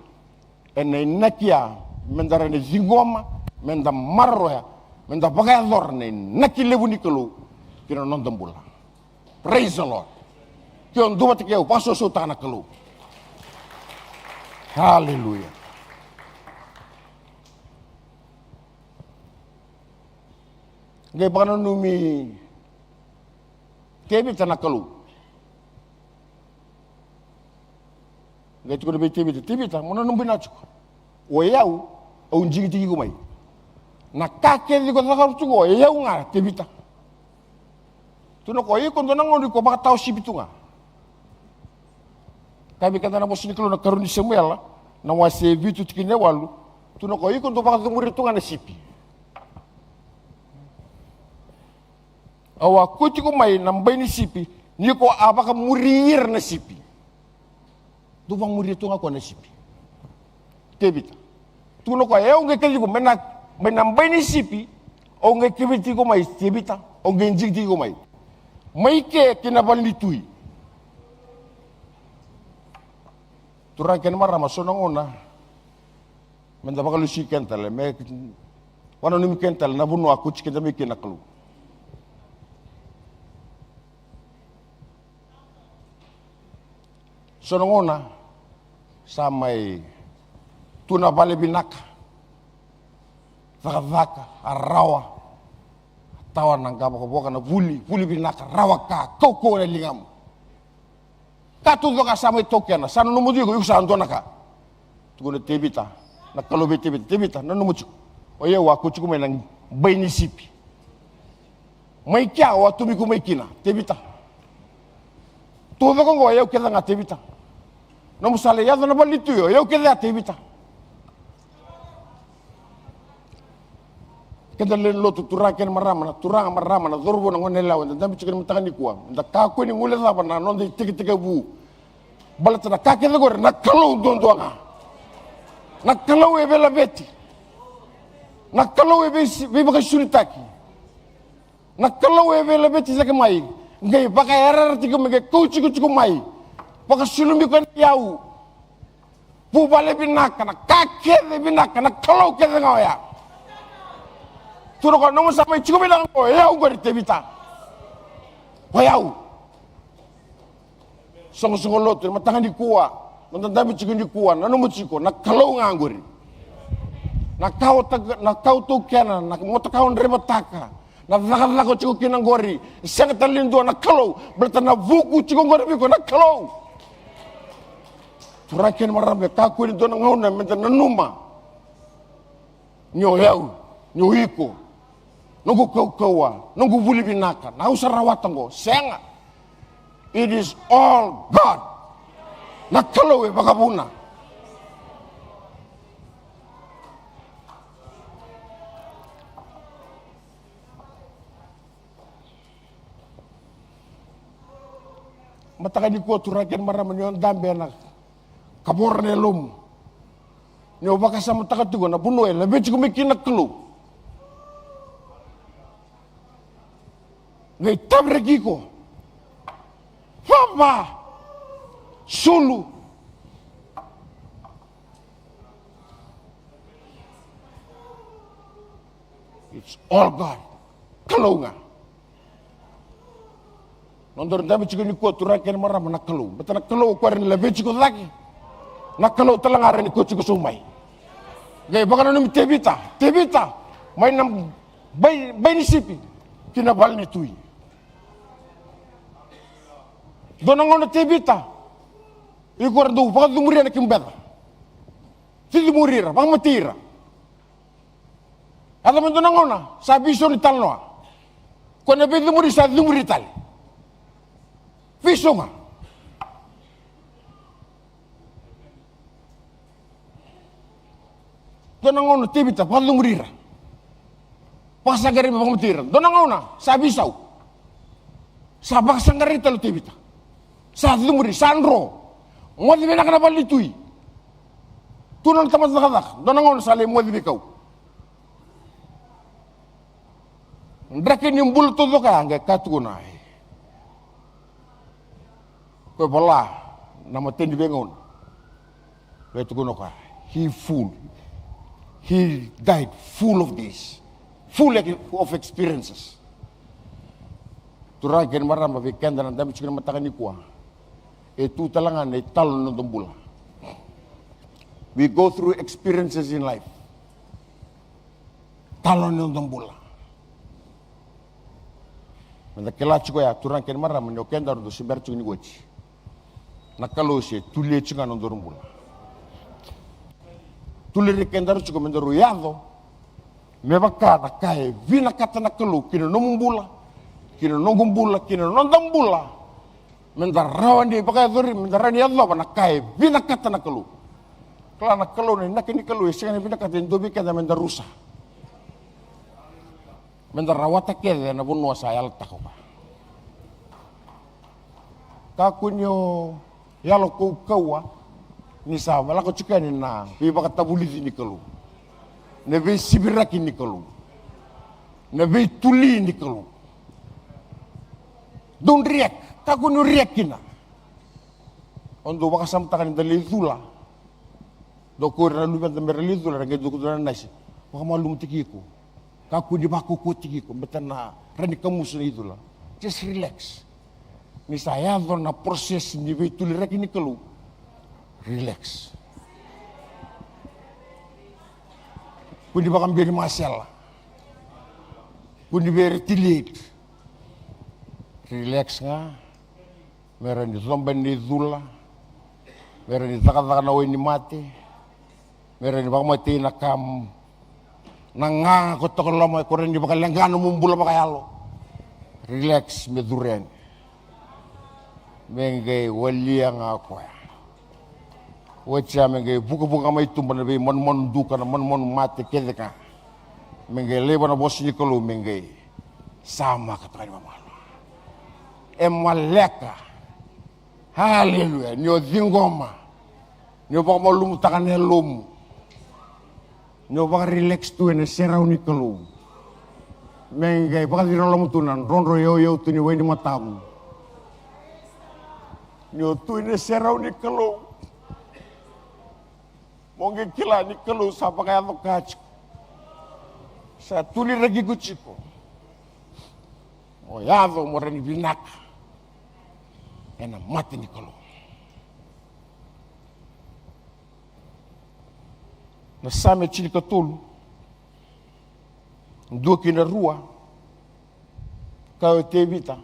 Ena inaki ya, meda rawa ni ciqoma, meda maroroya, meda vakayacora na inaki levu ni Kalou ki na noda bula. Praise the Lord. Ke o duavata kei au, vakasausautaka na Kalou. Hallelujah. Qai vakananumi Tevita na Kalou. Qai tukuna vei Tevita, Tevita, mo nanuma vinaka tiko. O yau, au digitaki iko mai. Na ka kece iko cakava tiko, o yau ga, Tevita. Tukuna o koya, iko dua na gauna iko vakatawa sipi tu ga. Kaya vei keda na vosa ni Kalou na karua ni Samuela, na wase vitu tikina e walu. Tukuna o koya, iko dau vakacumuri tu ga na sipi. Au a kauti iko mai na bai ni sipi, ni ko a vakamuri ira na sipi. Dau vakamuri tu ga o koya na sipi. Tevita. Tukuna o koya, e, au qai kauti iko mai na, mai na bai ni sipi, au qai kauti iko mai, Tevita, au qai digitaki iko mai. Mai ke ki na vale ni tui. Turaga kei na marama, so na gauna meda vakalesui keda tale, me vakananumi keda tale na vanua a kauti keda mai kina na Kalou. So na gauna sa mai tu na vale vinaka, cakacaka, a rawa, a tawa na qavokavoka, na vuli, vuli vinaka, rawa ka, kaukauwa na ligamu. Ka taucoko sa mai taukena, sa nanuma tiko iko sa dua na ka. Tukuna o Tevita, na Kalou vei Tevita, Tevita, nanuma tiko. O yau a kauti iko mai na bai ni sipi. Mai kea au a tomika iko mai kina, Tevita. Taucoko oqo o yau kece ga, Tevita. Nomu sa lai yaco na vale ni tui, o yau kece ga, Tevita. Keda lewe ni lotu, turaga kei na marama, na turaga, marama, na cauravou, na goneyalewa, eda dabe tiko ena mataka nikua, eda kakua ni guilecava na noda itekitekivu. Baleta na ka kece qori na Kalou duadua ga. Na Kalou e veilaveti. Na Kalou e vei-, veivakaisulutaki. Na Kalou e veilaveti cake mai, qai vakayarayarataki mai, qai kauti iko tiko mai. Vakasulumi iko ena iyau. Vuvale vinaka, na ka kece vinaka, na Kalou kece ga oya. Tukuna o koya, nomu sa mai tiko vinaka qo, o yau qori, Tevita. O yau. Soqosoqo lotu, na mataka nikua, noda dabe tiko nikua, nanuma tiko, na Kalou ga qori. Na ka o ta-, na ka o taukena, na motoka o draivataka, na cakacaka o tiko kina qori, e sega tale ni dua, na Kalou, baleta na vuku tiko qori vei iko na Kalou. Turaga kei na marama, e kakua ni dua na gauna meda nanuma ni o yau, ni o iko, noqu kaukauwa, noqu vuli vinaka, na au sa rawata qo, sega. It is all God. Na Kalou e vakavuna. Mataka nikua, turaga kei na marama, ni o dabe ena kavoro na yalomu, ni o vakasamataka tiko na vanua e laveti iko mai kina na Kalou. Qai taviraki iko. Vava. Sulu. It's all God. Kalou ga. Nodaru dabe tiko nikua, turaga kei na marama, na Kalou. Baleta na Kalou o koya e rawa ni laveti iko cake. Na Kalou tale ga e rawa ni kauti iko sobu mai. Qai vakananumi Tevita, Tevita, mai na bai, bai ni sipi ki na vale ni tui. Dua na gauna, Tevita, iko era dau vakacumuria na kemu beca. Cicimuri ira, vakamatei ira. Yaco mai dua na gauna, sa veisau na italanoa. Ko na veicumuri, sa cumuri tale. Veisau ga. Dua na gauna, Tevita vakacumuri ira. Vakasaqarai me vakamatei ira. Dua na gauna, sa veisau. Sa vakasaqarai tale o Tevita. Sa cumuri, sa dro. Moce vinaka na vale ni tui. Tu na nona tamata cakacaka, dua na gauna sa lai moce veikau. Draki ni bula taucoko ya qai ka tukuna. Ko e vola na matai ni veigauna. Qai tukuna o koya, he full. He died full of this. Full of experiences. Turaga kei na marama, vei keda na dabe tiko na mataka nikua, e tu tale ga na italo ni noda bula. We go through experiences in life. Talo ni noda bula. Meda kila tiko ya, turaga kei na marama, ni o kedaru dau se bera tiko ni oti, na Kalou se tulia tiko ga na nodaru bula. Tulia kedaru tiko me daru yaco me vaka na ka e vinakata na Kalou ki na nomu bula, ki na noqu bula, ki na noda bula. Meda rawa ni vakayacori, meda rawa ni yacova na ka e vinakata na Kalou. Kila na Kalou, na inaki ni Kalou e sega ni vinakata e dua vei keda meda rusa. Meda rawata kece na vanua sa yalataka o koya. Kakua ni o yalo kaukauwa ni sa lako tiko yani na veivakatavulici ni Kalou, na veisiviraki ni Kalou, na veituli ni Kalou. Don't react. Kakua ni o react kina. O dau vakasamataka ni da lai cula. Dau kau ira na luveda me ra lai cula, ra qai dau kau na nasi. Vakamalumutaki iko. Kakua ni vakaukauwataki iko, baleta na rawa ni kamusu na icula. Just relax. Ni sa yaco na process ni veituliraki ni Kalou. Relax. Kua ni vakabiri masela. Kua ni vei retaliate. Relax ga. Me rawa ni coba ni cula, me rawa ni cakacaka na wai ni mate, me rawa ni vakamatei na kam, na gaga ko toka loma, ko rawa ni vakaleqa nomu bula vakayalo. Relax, me curu yani. Me qai walia ga o koya. Oti ya me qai vukavuka mai tuba na veimanumanu duka, na manumanu mate kece ga. Me qai laiva na vosa ni Kalou, me qai samaka toka ni mamalu. E maleka. Haleluya. Ni o ciqoma, ni o vakamalumutaka na yalomu, ni o vakarelax tu ena serau ni Kalou, me qai vakaciroloma tu na drodro yauyau tu ni wai ni matamu. Ni o tu ena serau ni Kalou, mo qai kila ni Kalou sa vakayaco ka tiko. Sa tuliraki iko tiko. Mo yaco mo rawa ni vinaka ena mata ni Kalou. Na Same tinikatolu, dua ki na rua, ka o Tevita,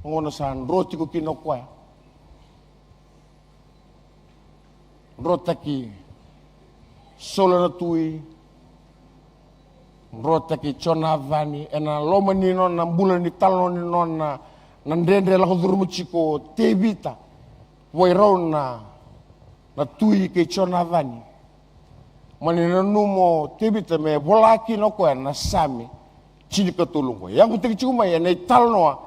gauna sa dro tiko kina o koya. Drotaki Saula na tui, drotaki Jonacani, ena loma ni nona bula ni talanoa ni nona na dredre lako curuma tiko o Tevita vua e rau na, na tui kei Jonacani. Mani nanuma o Tevita me vola kina o koya na Same tinikatolu oqo. E yavutaki tiko mai ena italanoa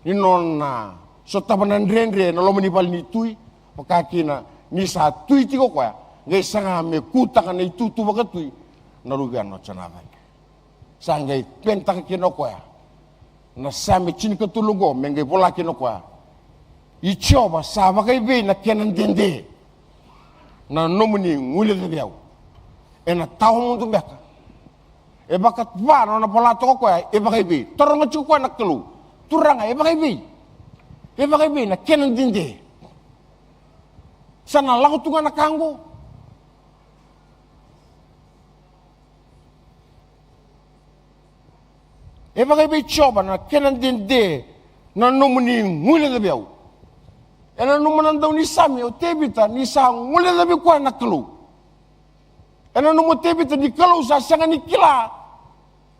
ni nona sotava na dredre ena loma ni vale ni tui, vaka kina ni sa tui tiko o koya, qai saga me kutaka na itutu vakatui na luvena o Jonacani. Sa qai penitaka kina o koya na Same tinikatolu oqo, me qai vola kina o koya, i Jiova, sa vakaivei na kena dede na nomuni guilecavi au? Ena tawa mudu beka? E vakava na nona vola toka o koya, e vakaivei? Taroga tiko o koya na Kalou, Turaga, e vakaivei? E vakaivei na kena dede? Sa na lako tu ga na ka oqo. E vakaivei Jiova na kena dede na nomuni guilecavi au? E nanuma na daunisame o Tevita ni sa guilecavi koya na Kalou. E nanuma o Tevita ni Kalou sa sega ni kila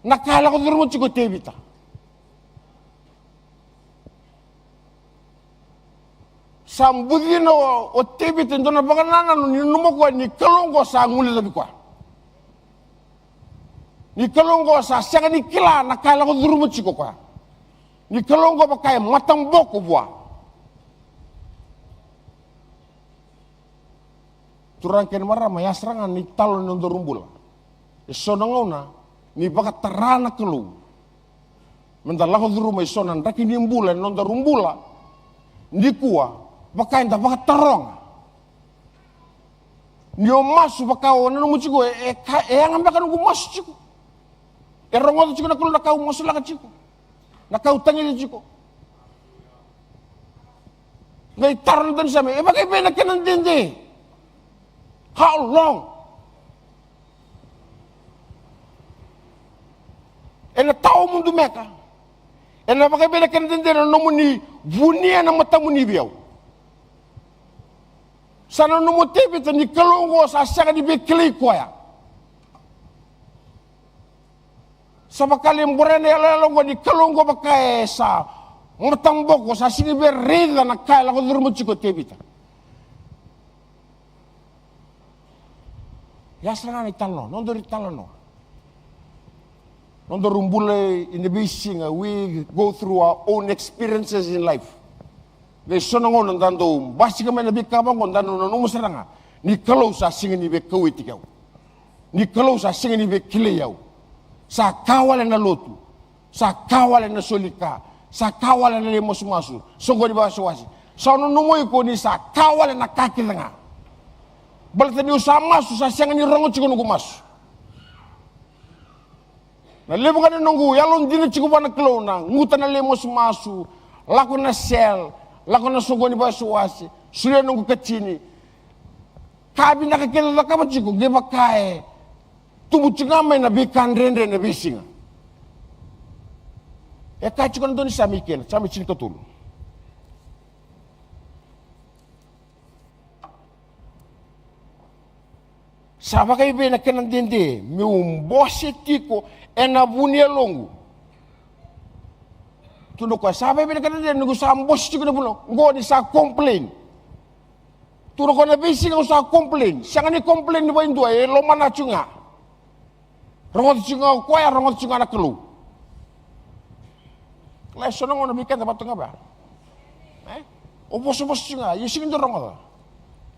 na ka e lako curuma tiko o Tevita. Sa bucina o, o Tevita e dua na vakanananu ni nanuma koya ni Kalou oqo sa guilecavi koya. Ni Kalou oqo sa sega ni kila na ka e lako curuma tiko o koya. Ni Kalou oqo vaka e mataboko vua. Turaga kei na marama, ya sara ga na italanoa ni nodaru bula. E so na gauna ni vakatara na Kalou me da lako curuma e so na draki ni bula ena nodaru bula nikua, vaka eda vakataroga. Ni o masu vaka o nanuma tiko, e, e ka, e yaga beka noqu masu tiko. E rogoca tiko na Kalou na ka au masulaka tiko, na ka au tagica tiko. Qai taro na daunisame, e vakaevei na kena dede? How long? Ena tawa mudu beka. Ena vakaevei na kena dede na nomuni vunia na matamuni vei au? Sa nanuma o Tevita ni Kalou oqo sa sega ni veikilai koya. Sa vaka e bore na iyaloyalo oqo ni Kalou oqo vaka e sa mataboko, sa sega ni via raica na ka e lako curuma tiko o Tevita. Ya sara ga na italanoa, nodaru italanoa. Nodaru bula ena veisiga, we go through our own experiences in life. Qai so na gauna da dau basika mai na veika vaqo, da dau nanuma sara ga ni Kalou sa sega ni veikauwaitaki au. Ni Kalou sa sega ni veikilai au. Sa ka wale na lotu. Sa ka wale na soli ka. Sa ka wale na lai masumasu, soqoni vakawasewase. Sa nanuma o iko ni sa ka wale na ka kece ga. Baleta niu sa masu, sa sega ni rogo tiko noqu masu. Na levu ga ni noqu yalodina tiko vua na Kalou, na guta na lai masumasu, lako na cell, lako na soqoni vakawasewase, solia noqu katini. Ka vinaka kece au cakava tiko, qai vaka e tubu tiko ga mai na veika dredre ena veisiga. E kaya tiko na daunisame kina, Same tinikatolu. Sa vakaevei na kena dede meu bose tiko ena vu ni yaloqu? Tukuna o koya, sa vakaevei na kena dede niu sa bose tiko ena vu ni yaloqu? Qo ni sa complain. Tukuna o koya na veisiga au sa complain. Sega ni complain vei dua, e lomana tiko ga. Rogoca tiko ga o koya, rogoca tiko ga na Kalou. Kila e so na gauna vei keda vata ga vea. E? O vosavosa tiko ga, ia sega ni dua rogoca.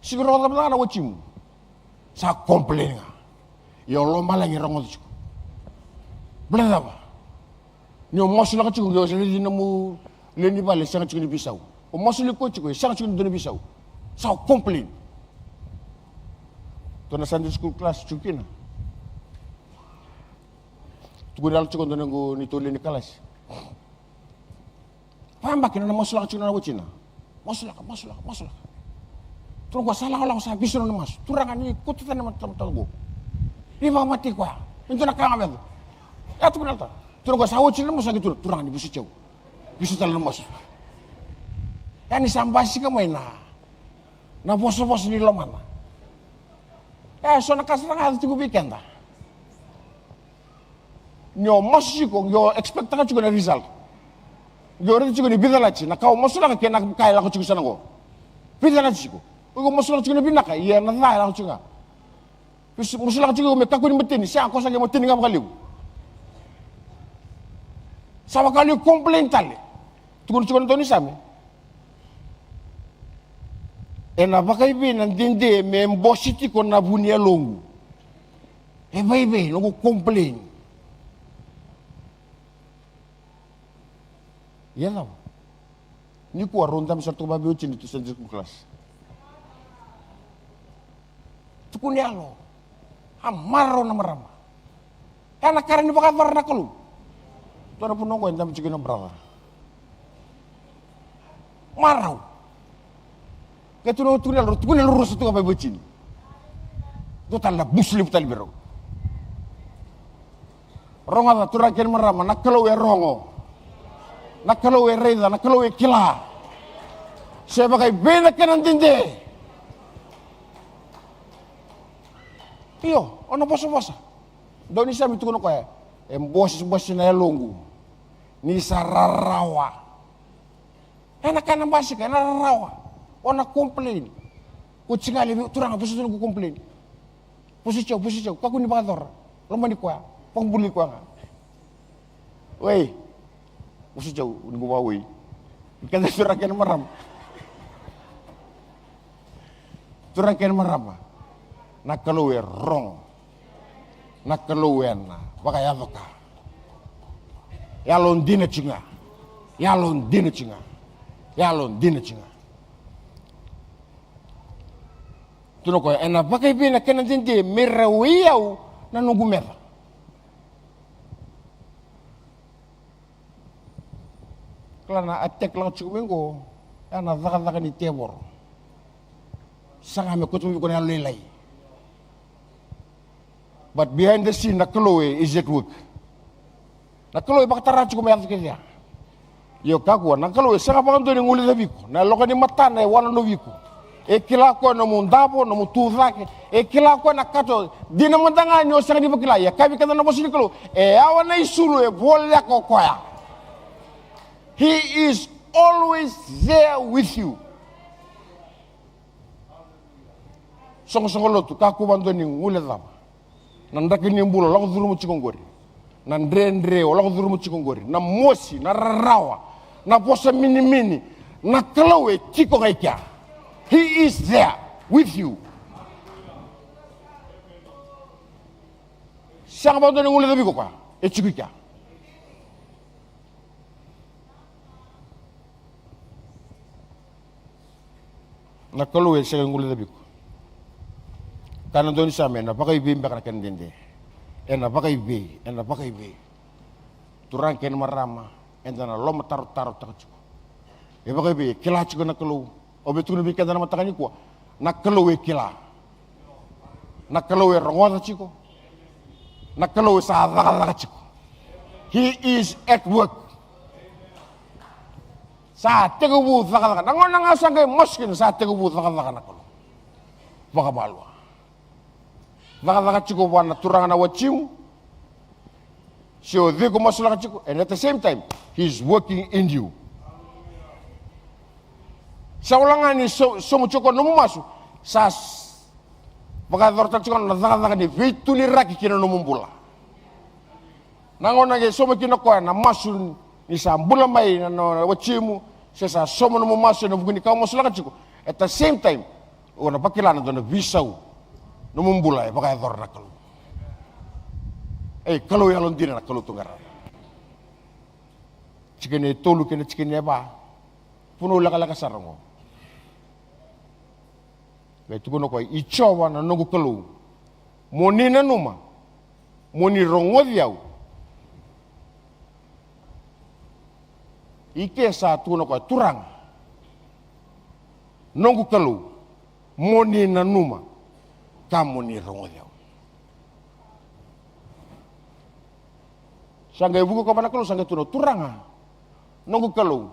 Sega ni rogoca mada ga na watimu. Sa complain ga. Ia o lomalagi e rogoca tiko. Baleta cava? Ni o masulaka tiko, qai o sa raici nomu lewe ni vale e sega tiko ni veisau. O masulaki koya tiko, e sega tiko ni dua na veisau. Sa o complain. Tou na Sunday school class tiko kina. Tukuni yalo tiko dua na noqu neitou lewe ni kalasi. Vayabaki na nona masulaka tiko na watina. Masulaka, masulaka, masulaka. Tukuna o koya sa lakolako, sa veisau na nona masu. Turaga, ni kauta tani na tamata qo. Ni vakamatei koya. Me dua na ka ga me yaco. Ia tukuna tale. Tukuna o koya sa oti na masu, sa qai tukuna, Turaga, ni veisau tiko. Veisau tale na masu. Ia ni sa basika mai na, na vosavosa ni lomana. E so na ka sara ga e yaco tiko vei keda. Ni o masu tiko, qai o expectaka tiko na result. Qai o raica tiko ni veicalati na ka o masulaka kei na ka e lako tiko sa na qo. Veicalati tiko. O iko masulaka tiko na vinaka, ia na ca e lako tiko ga. Mas-, masulaka tiko me kakua ni mateni, sa ko sa qai mateni ga vakalevu. Sa vakalevu complain tale. Tukuna tiko na daunisame. Ena vakaevei na dede me bose tiko na vu ni yaloqu? E vakaevei noqu complain? Ia cava? Nikua rau dabe sara toka vaveiwatini tu Sunday school class. Tukuni yalo. A marau na marama. E na kara ni vakayacora na Kalou. Dua na vanua oqo e dabe tiko kina o brother. Marau. Qai tukuna, tukuna yalo, tukuna yalo rusa tu ga vaivatini. Dua tale na busu levu tale vei rau. Rogoca turaga kei na marama, na Kalou e rogo. Na Kalou e raica, na Kalou e kila. Se vakaevei na kena dede. Io, o na vosavosa. Daunisame tukuna o koya, e bosebose na yaloqu ni sa rarawa. E na ka e na basika, e na rarawa. O na complain. Ko tsi ga levu, Turaga, vosoti noqu complain. Vosoti au, vosoti au, kakua ni vakayacora. Lomani koya, vakabulai koya ga. Wei. Musu jau ni guva oi. Keda turaga kei na marama. Turaga kei na marama. Na Kalou e rogo. Na Kalou ena vakayaco ka. Yalodina tiko ga. Yalodina tiko ga. Yalodina tiko ga. Tukuna o koya, ena vakaivei na kena dede me rawai au na noqu meca. Kila na attack lako tiko mai qo, ya na cakacaka ni tevoro. Saga me kauta mai vei iko na yalolailai. But behind the scene, na Kalou e is at work. Na Kalou e vakatara tiko mai yaco kece ya. Io, kakua, na Kalou e sega vakadua ni guilecavi iko. Na yaloka ni matana e wanonovi iko. E kila o koya nomu davo, nomu tucake. E kila o koya na ka taucoko. Dina mada ga ni o sega ni vakila, ia kaya vei keda na vosa ni Kalou, e yawa na isulu, e voleka o koya. He is always there with you. Soqosoqo lotu, kakua vakadua ni guilecava na draki ni bula o lako curuma tiko qori. Na dredre o lako curuma tiko qori. Na mosi, na rarawa, na vosa minimini. Na Kalou e tiko ga i kea. He is there with you. Sega vakadua ni guilecavi iko o koya. E tiko i kea. Na Kalou e sega ni guilecavi iko. Kaya na daunisame, ena vakaivei beka na kena dede? Ena vakaivei, ena vakaivei? Turaga kei na marama, eda na lomatarotarotaka tiko. E vakaivei? E kila tiko na Kalou. Au via tukuna vei keda na mataka nikua, na Kalou e kila. Na Kalou e rogoca tiko. Na Kalou e sa cakacaka tiko. He is at work. Sa tekivu cakacaka. Na gauna ga sa qai masu kina, sa tekivu cakacaka na Kalou. Vakamalua. Cakacaka tiko vua na turaga na watimu. Se o cei ko masulaka tiko, and at the same time, he is working in you. Sa wale ga ni so-, somu tiko na nomu masu, sa s-, vakayacora tale tiko na cakacaka ni veituniraki ki na nomu bula. Na gauna qai sauma kina o koya na masu ni sa bula mai na, na, na watimu, se sa sauma nomu masu ena vuku ni ka o masulaka tiko. At the same time, o na vakila na dua na veisau nomu bula e vakayacora na Kalou. Ei, Kalou yalodina, na Kalou tu qara. Tikina e tolu kei na tikina e va. Vunau lekaleka sara oqo. Qai tukuna o koya, i Jiova na noqu Kalou, mo ni nanuma, mo ni rogoci au. I ke sa tukuna o koya, Turaga, noqu Kalou, mo ni nanuma, ka mo ni rogoci au. Sa qai vuki koya vua na Kalou, sa qai tukuna, Turaga, noqu Kalou,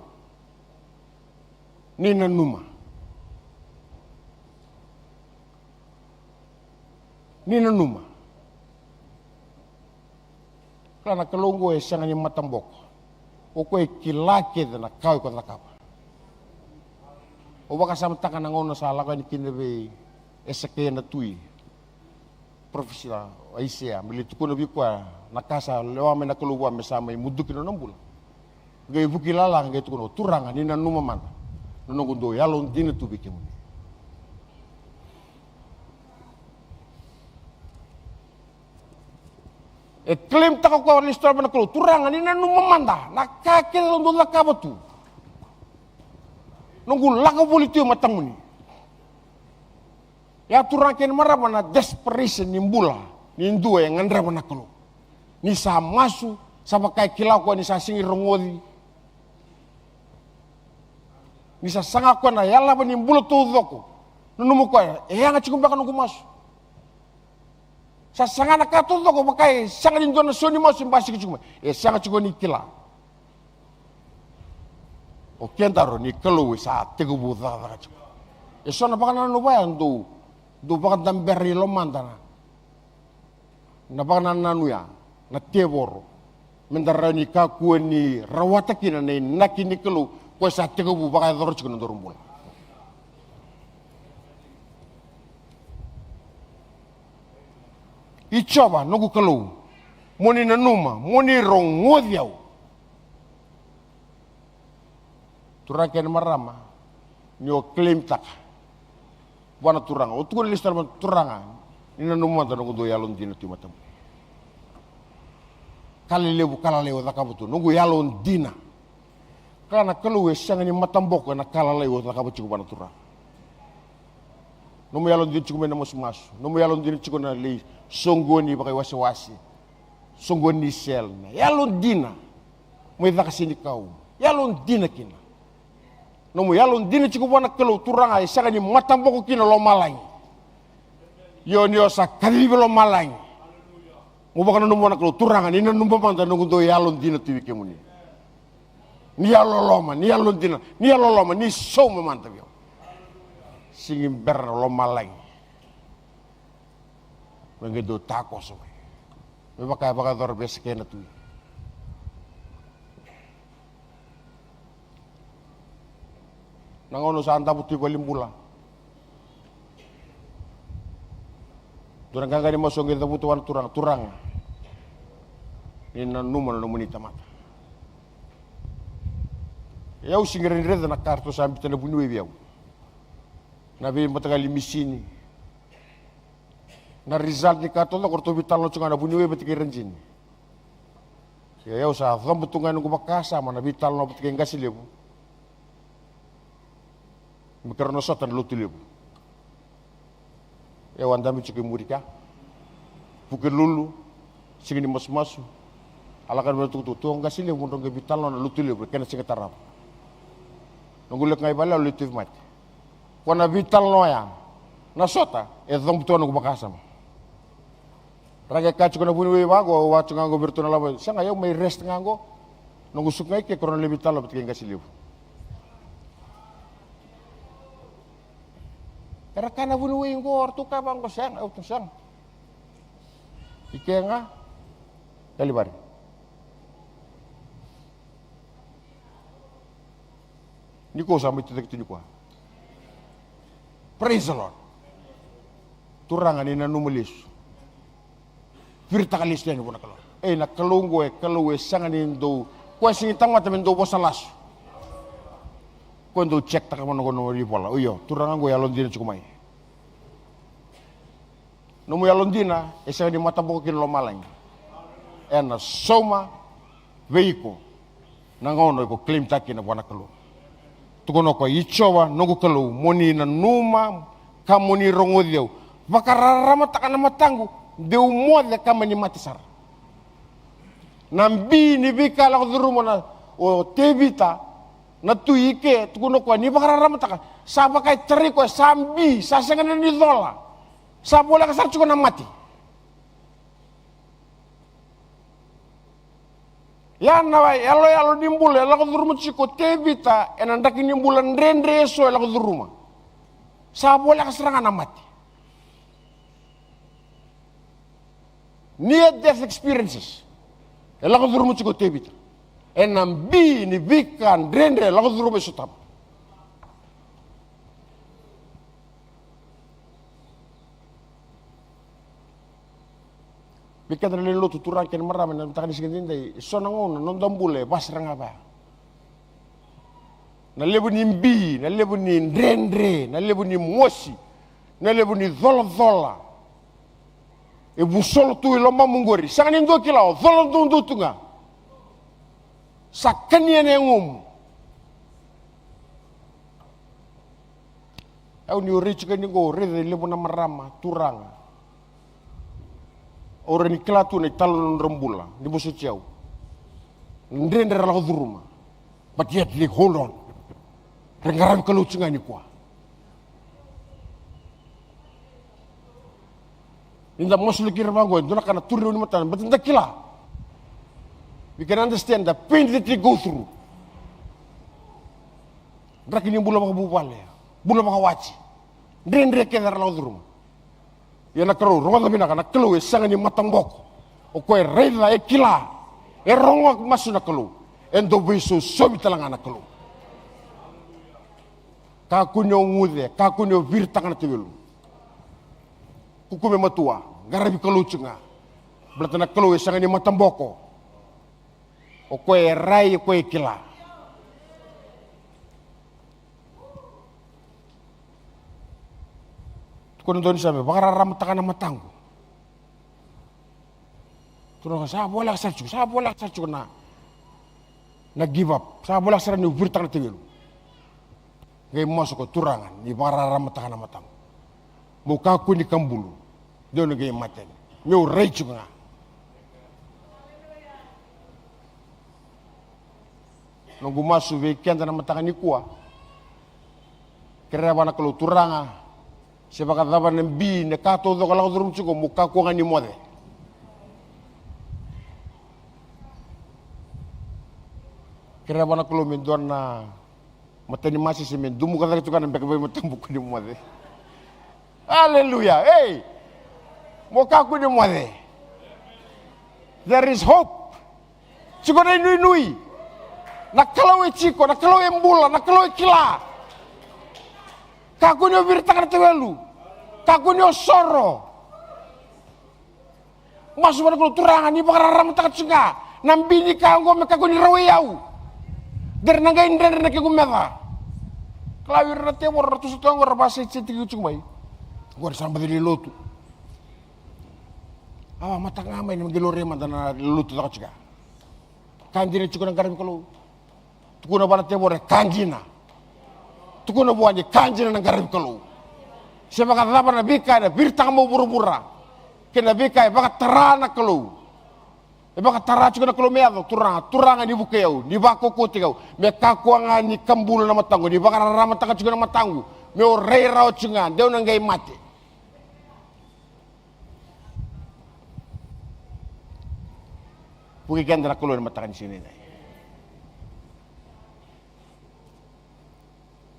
ni nanuma. Ni nanuma. Kila na Kalou oqo e sega ni mataboko. O koya e kila kece na ka o iko cakava. Au vakasamataka na gauna sa lako yani kina vei Esekaia na tui. Parofisai o Aisea me lai tukuna vei koya na ka sa lewa mai na Kalou vua me sa mai muduki na nona bula. Qai vuki lala qai tukuna, Turaga, ni nanuma mada na noqu dau yalodina tu vei kemuni. E claim taka o koya na isitoma na Kalou, Turaga, ni nanuma mada na ka kece au dau cakava tu, noqu lako voli tu e matamuni. Ia turaga kei na marama, na desperation ni bula ni dua e gadreva na Kalou. Ni sa masu, sa vaka e kila o koya ni sa sega ni rogoci. Ni sa saga o koya na yalava ni bula taucoko. Nanuma o koya, e yaga tiko beka noqu masu. Sa saga na ka taucoko, vaka e sega ni dua na sau ni masu e basika tiko mai. E sega tiko ni kila. O kedaru ni Kalou e sa tekivu cakacaka tiko. E so na vakanananu vaya dou, dou vakadabera i lomada na, na vakanananu ya na tevoro. Meda rawa ni kakua ni rawata kina na inaki ni Kalou, koya sa tekivu vakayacora tiko na nodaru bula. I Jiova, noqu Kalou, mo ni nanuma, mo ni rogoci au. Turaga kei na marama, ni o claim taka vua na Turaga, o tukuna lesu tale mai, Turaga, ni nanuma mada noqu dau yalodina tu e matamu. Ka lelevu, ka lalai au cakava tu, noqu yalodina. Kaya na Kalou e sega ni mataboko ena ka lalai au cakava tiko vua na Turaga. Nomu yalodina tiko mai na masumasu, nomu yalodina tiko na lai soqoni vakaiwasewase, soqoni ni sel, na yalodina mai caka senikau, yalodina kina. Nomu yalodina tiko vua na Kalou, Turaga, e sega ni mataboko kina lomalagi. Io, ni o sa kacivi lomalagi, mo vakananuma vua na Kalou, Turaga, ni nanuma mada noqu dau yalodina tu vei kemuni. Ni yaloloma, ni yalodina, ni yaloloma, ni sauma mada vei au. Sega ni bera na lomalagi. Me qai dau takoso mai, me vaka e vakayacora vei Esekaia na tui. Na gauna au sa davo tu i valenibula, dua na qaqa ni masu au qai cavuta vua na Turaga, Turaga, ni nanuma na nomuni tamata. Ia au sega ni raica na ka ratou sa biuta na vuniwai vei au. Na veimataqali misini, na result ni ka taucoko ratou veitalanoa tu ga na vuniwai vata kei Rajini. Ia au sa coba tu ga e noqu vakasama na veitalanoa vata kei Qase Levu. Me keirau na sota na Lotulevu. Au a dabe tiko e muri kea, Vukelulu, Siga ni Masumasu. A lako mai na tukutuku, tu o Qase Levu, mo drau qai veitalanoa na Lotulevu ena kena siga tarava. Noqu lako ga i vale, au lai tauvimate. Ko na veitalanoa ya, na sota e coba tu ga noqu vakasama. Ra qai kaya tiko na vuniwai vaqo, au a tiko ga qo vei iratou na lavo, sega, au mai rest ga qo. Noqu suka ga i ke, keirau na lai veitalanoa vata kei Qase Levu. Era kaya na vuniwai qo, ratou kaya vaqo, sega, au tu sega. I ke ga, Kalivari. Nikua au sa mai tucake tu nikua. Praise the Lord. Turaga, ni nanuma lesu. Viritaka lesu yani vua na Kalou. Ei, na Kalou oqo e Kalou e sega ni dau, koya sega ni tamata me dau vosa lasu. Koya dau check taka mai na nomu ivola. Io, Turaga oqo e yalodina tiko mai. Nomu yalodina e sega ni mataboko kina lomalagi. Ena sauma vei iko na gauna o iko claim taka kina vua na Kalou. Tukuna o koya, I Jiova noqu Kalou, mo ni nanuma ka mo ni rogoci au. Vakararamataka na mataqu, deu moce ka mani mate sara. Na bi ni veika e lako curuma na, o Tevita, na tui i ke, tukuna o koya, ni vakararamataka, sa vaka e tarai koya, sa bi, sa sega ni cola. Sa voleka sara tiko na mate. Ia na yaloyalo ni bula e lako curuma tiko o Tevita ena draki ni bula dredre eso e lako curuma. Sa voleka sara ga na mate. Near death experiences e lako curuma tiko o Tevita ena bi ni veika dredre e lako curuma e sotava. Vei keda na lewe ni lotu, turaga kei na marama, ena mataka ni siga edaidai, e so na gauna na noda bula e vasara ga vaya. Na levu ni bi, na levu ni dredre, na levu ni mosi, na levu ni colacola e vusolo tu i lomamu qori. Sega ni dua kila, o cola doudou tu ga. Sa kania na yagomu. Au ni o rai tiko yani qo, au raica e levu na marama, turaga. Au rawa ni kila tu na italanoa na nodra bula ni vosoti au. Dredre era lako curuma. But yet they hold on. Ra qaravi Kalou tiko ga nikua. Ni da masulaki ira vaqo, e dua na ka na turi rau ni matana, but da kila. We can understand the pain that they go through. Draki ni bula vakavuvale, bula vakawati, dredre kece era lako curuma. Ia na Kalou, rogoca vinaka, na Kalou e sega ni mataboko. O koya e raica, e kila, e rogo masu na Kalou. E dau veisausaumi tale ga na Kalou. Kakua ni o guce, kakua ni o viritaka na tevelu. Kukume matua, qaravi Kalou tiko ga. Baleta na Kalou e sega ni mataboko. O koya e rai, o koya e kila. Tukuna dua ni sa me vakararamataka na mataqu. Tukuna, sa voleka sara tiko, sa voleka sara tiko na, na give up. Sa voleka sara niu viritaka na tevelu. Qai masu ko, Turaga, ni vakararamataka na mataqu. Meu kakua ni kabulu. Deu na qai mate. Meu rai tiko ga. Noqu masu vei keda na mataka nikua. Kereva na Kalou, Turaga, se vakacava na bi, na ka taucoko lako curuma tiko, mo kakua ga ni moce. Kereva na Kalou me dua na mata ni masese me dumuka cake tu ga na beka vei matabuku ni moce. Aleluya. Ei, mo kakua ni moce. There is hope. Tiko na inuinui. Na Kalou e tiko, na Kalou e bula, na Kalou e kila. Kakua ni o viritaka na tevelu. Kakua ni o soro. Masu vua na Kalou, Turaga, ni vakararamataka tiko ga na bi ni ka oqo me kakua ni rawai au. Dere na qai dredre na kequ meca. Kila o ira na tevoro ra tusa tu oqo ra vakasaisaitaki tiko mai. Oqori sa baci lai lotu. A, mataka ga mai ni qai laurai mada na lotu caka tiko. Ka dina tiko na qaravi Kalou. Tukuna vua na tevoro, e ka dina. Tukuna vua ni ka dina na qaravi Kalou. Se vakacava na veika ena viritaka mai vuravura kei na veika e vakatara na Kalou. E vakatara tiko na Kalou me yaco, Turaga, Turaga ni vukei au, ni vakaukauwataki au. Me kakua ga ni kabulu na mataqu, ni vakararamataka tiko na mataqu. Meu rai rawa tiko ga, deu na qai mate. Vukei keda na Kalou ena mataka ni siga nikua.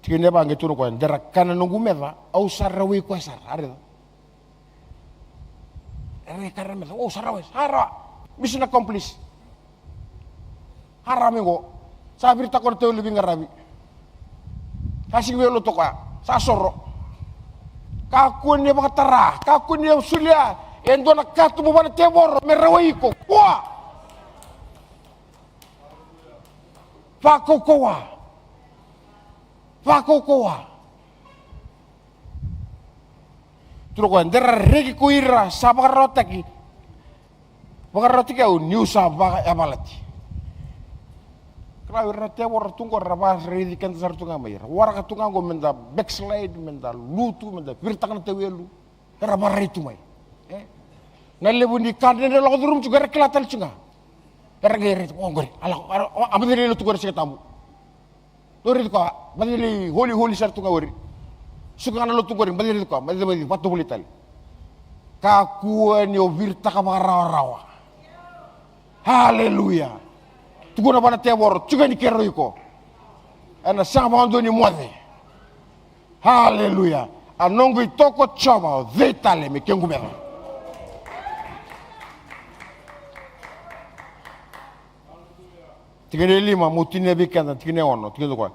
Tikina e va qai tukuna o koya, de ra kana noqu meca, au sa rawai koya sara. A raica. Era qai kana na meca, au sa rawai, sa rawa. Mission accomplished. A rawa mai qo. Sa viritaka o koya na tevelu veiqaravi. Sa sega ni via lotu o koya. Sa soro. Kakua ni vakatara. Kakua ni solia e dua na katuba vua na tevoro me rawai iko. Kua. Vakaukauwa. Vakaukauwa. Tukuna o koya, de ra reki ko ira sa vakararawataki. Vakararawataki au niu sa vakayavalati. Kila o ira na tevoro tu qori ra vakaraici keda sara tu ga mai. Ra waraka tu ga qo meda backslide, meda lutu, meda viritaka na tevelu. Era vakarai tu mai. E? Na levu ni ka dredre lako curuma tiko, era kila tale tiko ga. Era qai rai tu, o qori, a lako, a, a, a baci lai lotu qori Siga Tabu. Dou raici koya, baci lai holy, holy sara tu ga qori. Suka ga na lotu qori, baci raici koya, baci, baci vakatovolei tale. Kakua ni o viritaka vakarawarawa. Haleluya. Tukuna vua na tevoro, tiko ni keroi iko. Ena sega vakadua ni moce. Haleluya. A noqu itoko Jiova, o cei tale me kequ meca? Tikina e lima, meu tinia vei keda, tikina e ono, tikina o koya.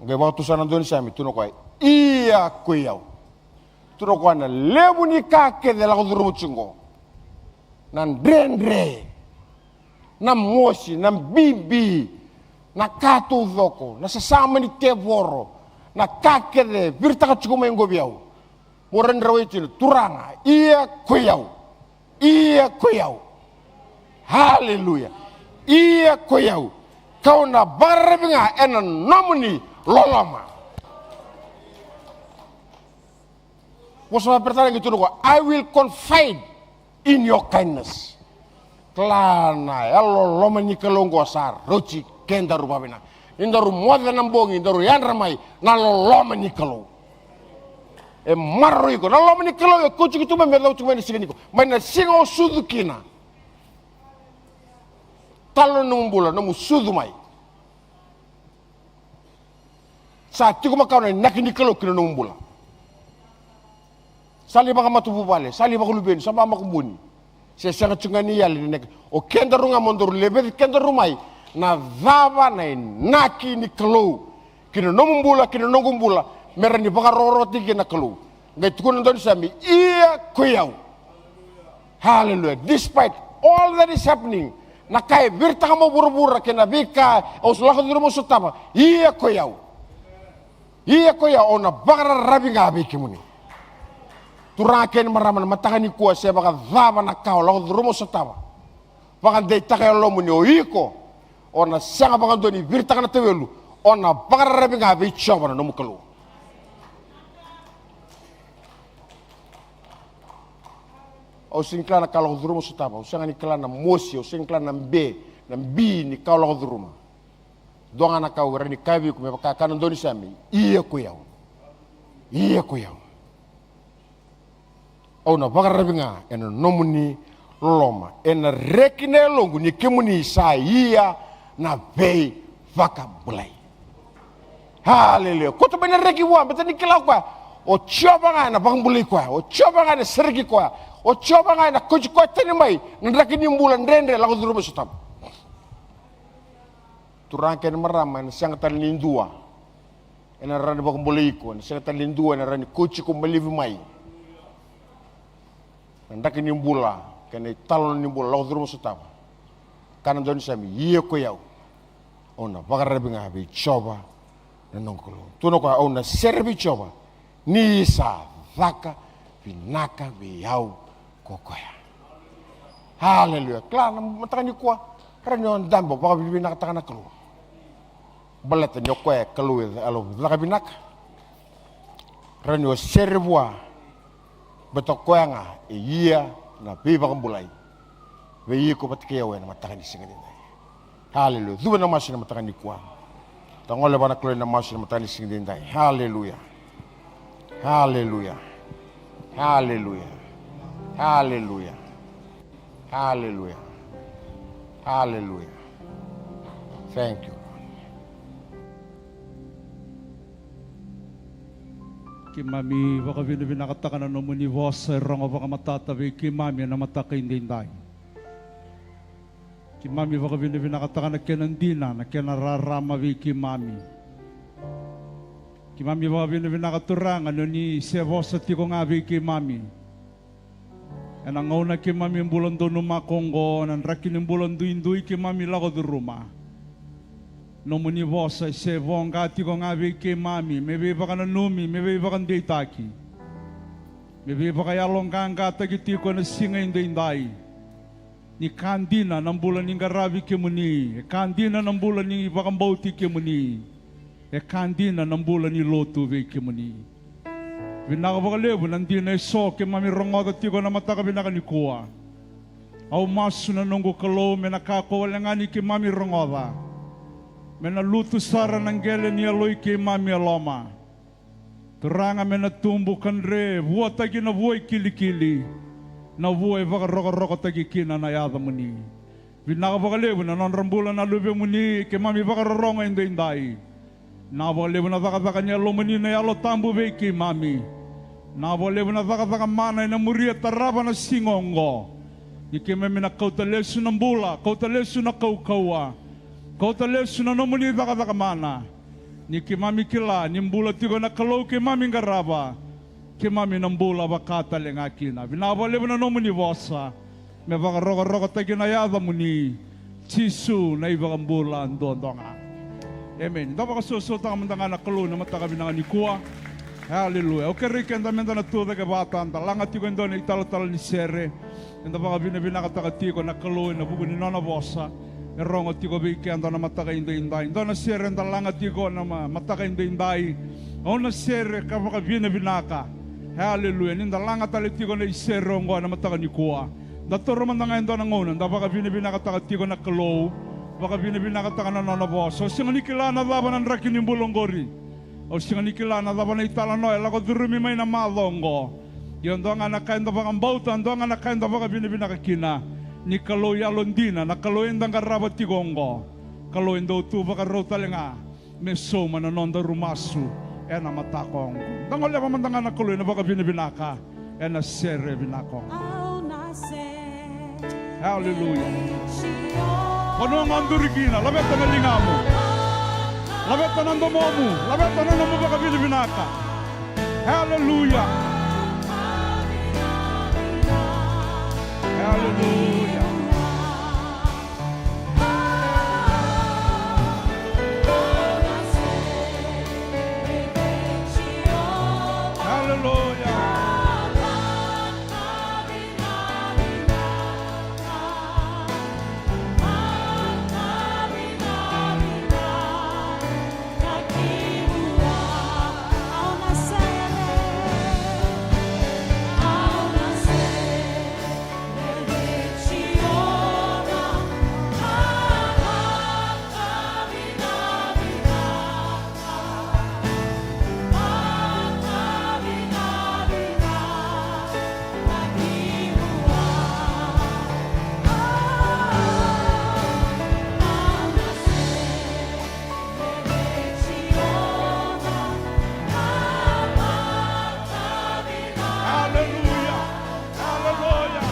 Qai vakatusa na daunisame, tukuna o koya, ia koi au. Tukuna o koya na levu ni ka kece e lako curuma tiko qo. Na dredre, na mosi, na bibi, na ka taucoko, na sasama ni tevoro, na ka kece e viritaka tiko mai qo vei au. Mo rawa ni rawai kina, Turaga, ia koi au. Ia koi au. Haleluya. Ia koi au. Kau na vakararavi ga ena nomuni loloma. Vosa vakaperitania qai tukuna o koya, I will confide in your kindness. Kila na yalololoma ni Kalou oqo sa rauti kedaru vakavinaka. Ni daru moce na bogi, daru yadra mai na loloma ni Kalou. E maroroi iko. Na loloma ni Kalou e kauti iko tu mai me cau tiko mai na siga nikua. Mai na siga o sucu kina. Talo na nomu bula, nomu sucu mai. Sa tiko makawa na inaki ni Kalou ki na nomu bula. Sa lai vakamatavuvale, sa lai vakaluveni, sa vakamakubuni. Se sega tiko ga ni yali na inaki. O kedaru ga mo daru leveti kedaru mai na cava na inaki ni Kalou ki na nomu bula, ki na noqu bula, me rawa ni vakarokorokotaki kina na Kalou. Qai tukuna na daunisame, ia koi au. Haleluya. Despite all that is happening, na ka e viritaka mai vuravura kei na veika au sa lako curuma, au sotava, ia koi au. Ia koi au, au na vakararavi ga vei kemuni. Turaga kei na marama, na mataka nikua, se vakacava na ka o lako curuma, o sotava, vakadeitaka e lomamuni, o iko o na sega vakadua ni viritaka na tauwelu, o na vakararavi ga vei Jiova na nomu Kalou. Au sega ni kila na ka o lako curuma, o sotava. Au sega ni kila na mosi, au sega ni kila na be, na bi ni ka o lako curuma. Dua ga na ka au rawa ni kaya vei iko, me vaka e kaya na daunisame, ia ko i au. Ia ko i au. Au na vakararavi ga ena nomuni loloma, ena reki na yaloqu ni kemuni sa ia na veivakabulai. Haleluya. Kauta mai na reki vua, baleta ni kila o koya, o Jiova ga ena vakabulai koya, o Jiova ga ena sereki koya, o Jiova ga ena kauti koya tani mai na draki ni bula dredre e lako curuma, o sotava. Turaga kei na marama, ena sega tale ni dua ena rawa ni vakabulai iko, ena sega tale ni dua ena rawa ni kauti iko mai, levu mai na draki ni bula kei na italanoa ni bula, lako curuma, o sotava. Kaya na daunisame, ia ko i au, au na vakararavi ga vei Jiova na noqu Kalou. Tukuna o koya, au na sere vei Jiova ni sa caka vinaka vei au ko koya. Haleluya. Kila na mataka nikua, rawa ni o dabe, o vakavinavinakataka na Kalou. Baleta ni o koya e Kalou e yalo caka vinaka. Rawa ni o sere vua, baleta o koya ga e ia na veivakabulai vei iko vata kei au ena mataka ni siga edaidai. Haleluya. Cuva na masu ena mataka nikua. Da gole vua na Kalou ena masu ena mataka ni siga edaidai. Haleluya. Haleluya. Haleluya. Haleluya. Haleluya. Haleluya. Thank you. Keimami vakavinavinakataka na nomuni vosa e rogo vakamatata vei keimami ena mataka edaidai. Keimami vakavinavinakataka na kena dina, na kena rarama vei keimami. Keimami vakavinavinaka, Turaga, ni o ni se vosa tiko ga vei keimami. Ena gauna keimami bula donumaka oqo, na draki ni bula duidui keimami lako curuma, nomuni vosa e se voqa tiko ga vei keimami me veivakananumi, me veivakadeitaki, me veivakayaloqaqataki tiko ena siga edaidai. Ni ka dina na bula ni qaravi kemuni, e ka dina na bula ni vakabauti kemuni, e ka dina na bula ni lotu vei kemuni. Vinaka vakalevu na dina eso keimami rogoca tiko na mataka vinaka nikua. Au masu na noqu Kalou me na kakua wale ga ni keimami rogoca, me na lutu sara na qele ni yalo i keimami e loma. Turaga, me na tubu ka dre, vuataki na vua i kilikili, na vua e vakarokorokotaki kina na yacamuni. Vinaka vakalevu na nodra bula na luvemuni keimami vakarorogo edaidai. Vinaka vakalevu na cakacaka ni Yalomuni na Yalo Tabu vei keimami. Vinaka vakalevu na cakacaka mana ena muria tarava na siga oqo. Ni keimami na kauta lesu na bula, kauta lesu na kaukauwa, kauta lesu na nomuni cakacaka mana. Ni keimami kila ni bula tiko na Kalou keimami qarava, keimami na bula vaka tale ga kina. Vinaka vakalevu na nomuni vosa me vakarokorokotaki na yacamuni, Jisu na iVakabula duadua ga. Emeni. Da vakasausautaka mada ga na Kalou na mataka vinaka nikua. Aleluya. Au kerei keda meda na tucake vata, da laga tiko e dua na italatala ni sere. Eda vakavinavinakataka tiko na Kalou ena vuku ni nona vosa e rogo tiko vei keda na mataka edaidai. Dua na sere eda laga tiko na ma-, mataka edaidai. Au na sere ka vakavinavinaka. Aleluya. Ni da laga tale tiko na isere oqo ena mataka nikua, da taura mada ga e dua na gauna, da vakavinavinakataka tiko na Kalou, vakavinavinakataka na nona vosa. Au sega ni kila na cava na draki ni bula oqori. Au sega ni kila na cava na italanoa e lako curumi mai na macawa oqo. Ia dua ga na ka eda vakabauta, dua ga na ka eda vakavinavinaka kina, ni Kalou yalodina, na Kalou eda qarava tiko oqo, Kalou e dau tu vakarau tale ga me sauma na nodaru masu ena mataka oqo. Da goleva mada ga na Kalou ena vakavinavinaka ena sere vinaka oqo. Aleluya. Vanua ga o duri kina, laveta na ligamu, laveta na domomu, laveta na nomu vakavinavinaka. Aleluya. Aleluya. Aleluya. Aleluya. Aleluya.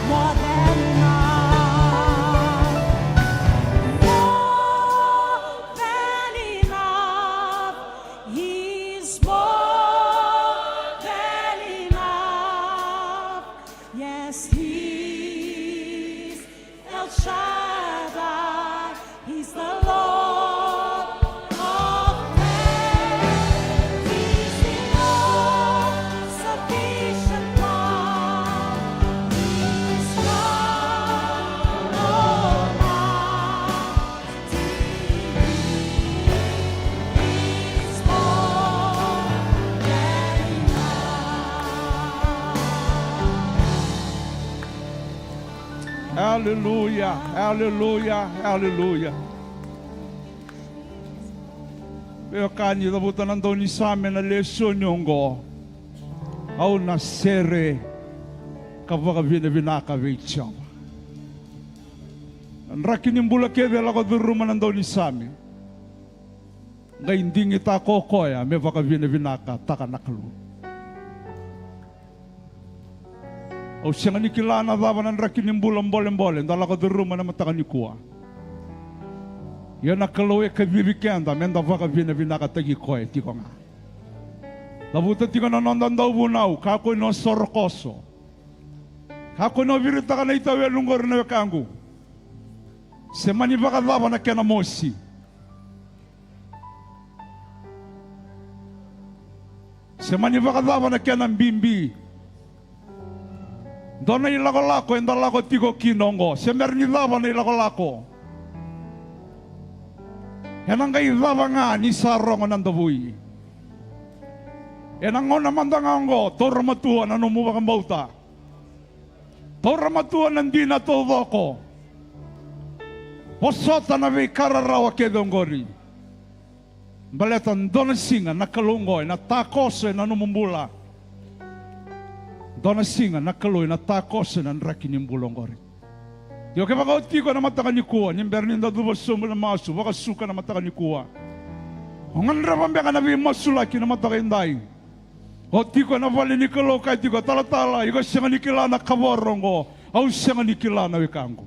More than enough. He's more than enough. Yes, he's El Shaddai. He's the Lord of praise. He's the all-sufficient one. He's God Almighty. Aleluya, aleluya, aleluya. Veiwekani, cavuta na daunisame na lesoni oqo. Au na sere ka vakavinavinaka vei Jiova. Na draki ni bula kece e lako curuma na daunisame. Qai digitaka o koya me vakavinavinakataka na Kalou. Au sega ni kila na cava na draki ni bula bolebole da lako curuma na mataka nikua. Ia na Kalou e kacivi keda me da vakavinavinakataki koya tiko ga. Cavuta tiko na noda dauvunau, kakua ni o sorokoso. Kakua ni o viritaka na itawelu qori na wekaqu. Se mani vakacava na kena mosi. Se mani vakacava na kena bibi. Dua na ilakolako eda lako tiko kina oqo. Se bera ni cava na ilakolako. Ena qai cava ga ni sa rogo na davui. Ena gauna mada ga oqo, taura matua na nomu vakabauta. Taura matua na dina taucoko. Vosota na veika rarawa kece oqori. Baleta dua na siga na Kalou oqo ena takoso ena nomu bula. Dua na siga na Kalou ena takoso ena draki ni bula oqori. Io, kevaka o tiko ena mataka nikua, ni bera ni da cuva sobu na masu, vakasuka na mataka nikua. O gadreva beka na veimasulaki na mataka edai. O tiko ena vale ni Kalou, kaya tiko talatala, iko sega ni kila na kavoro oqo, au sega ni kila na wekaqu.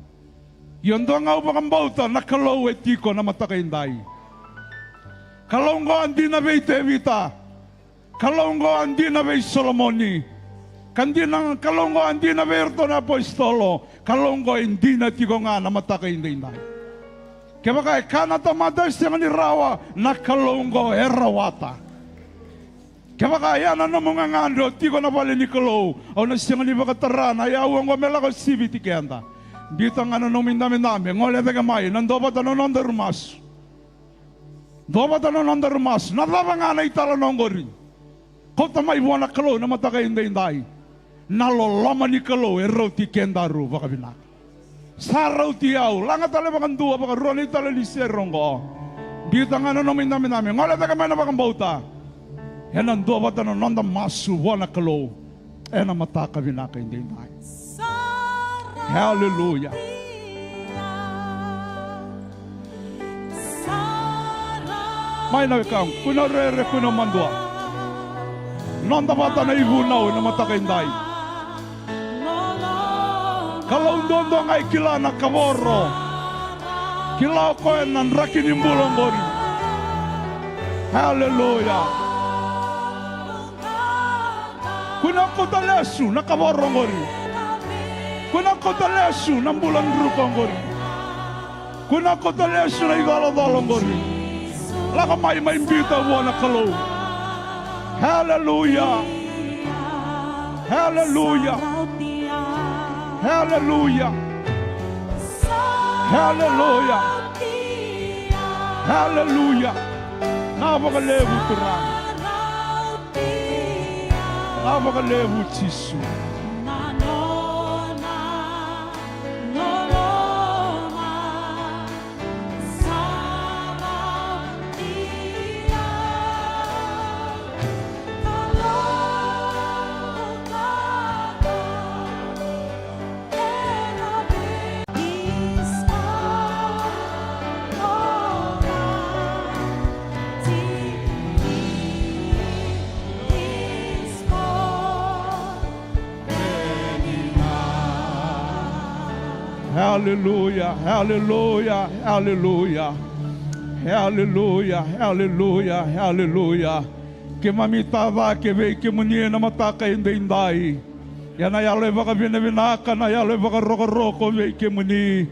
Ia dua ga au vakabauta, na Kalou e tiko na mataka edai. Kalou oqo a dina vei Tevita. Kalou oqo a dina vei Solomoni. Ka dina, Kalou oqo a dina vei iratou na apositolo, Kalou oqo e dina tiko ga na mataka edaidai. Kevaka e ka na tamata e sega ni rawa, na Kalou oqo e rawata. Kevaka ya na nomu gagadre o tiko na vale ni Kalou, au na sega ni vakatara na iyau oqo me lako siviti keda. Biuta ga na nomu idabedabe, gole cake mai, na dua vata na nodaru masu. Dua vata na nodaru masu, na cava ga na italanoa oqori. Kauta mai vua na Kalou na mataka edaidai. Na loloma ni Kalou e rauti kedaru vakavinaka. Sa rauti au, laga tale vakadua, vakarua na itala ni sere oqo. Biuta ga na nomu idabedabe, gole cake mai na vakabauta. Ena dua vata na noda masu vua na Kalou. Ena mataka vinaka edaidai. Haleluya. Mai na wekaqu, kua ni rere, kua ni madua. Noda vata na ivunau ena mataka edai. Kalou duadua ga e kila na kavoro. Kila o koya na draki ni bula oqori. Haleluya. Kua ni kauta lesu na kavoro oqori. Kua ni kauta lesu na bula druka oqori. Kua ni kauta lesu na icolacola oqori. Lako mai, mai biuta vua na Kalou. Haleluya. Haleluya. Haleluya. Haleluya. Haleluya. Vinaka vakalevu Turaga. Vinaka vakalevu Jisu. Haleluya, haleluya, haleluya. Haleluya, haleluya, haleluya. Keimami tacake vei kemuni ena mataka edaidai. Ia na yalo e vakavinavinaka, na yalo e vakarokoroko vei kemuni.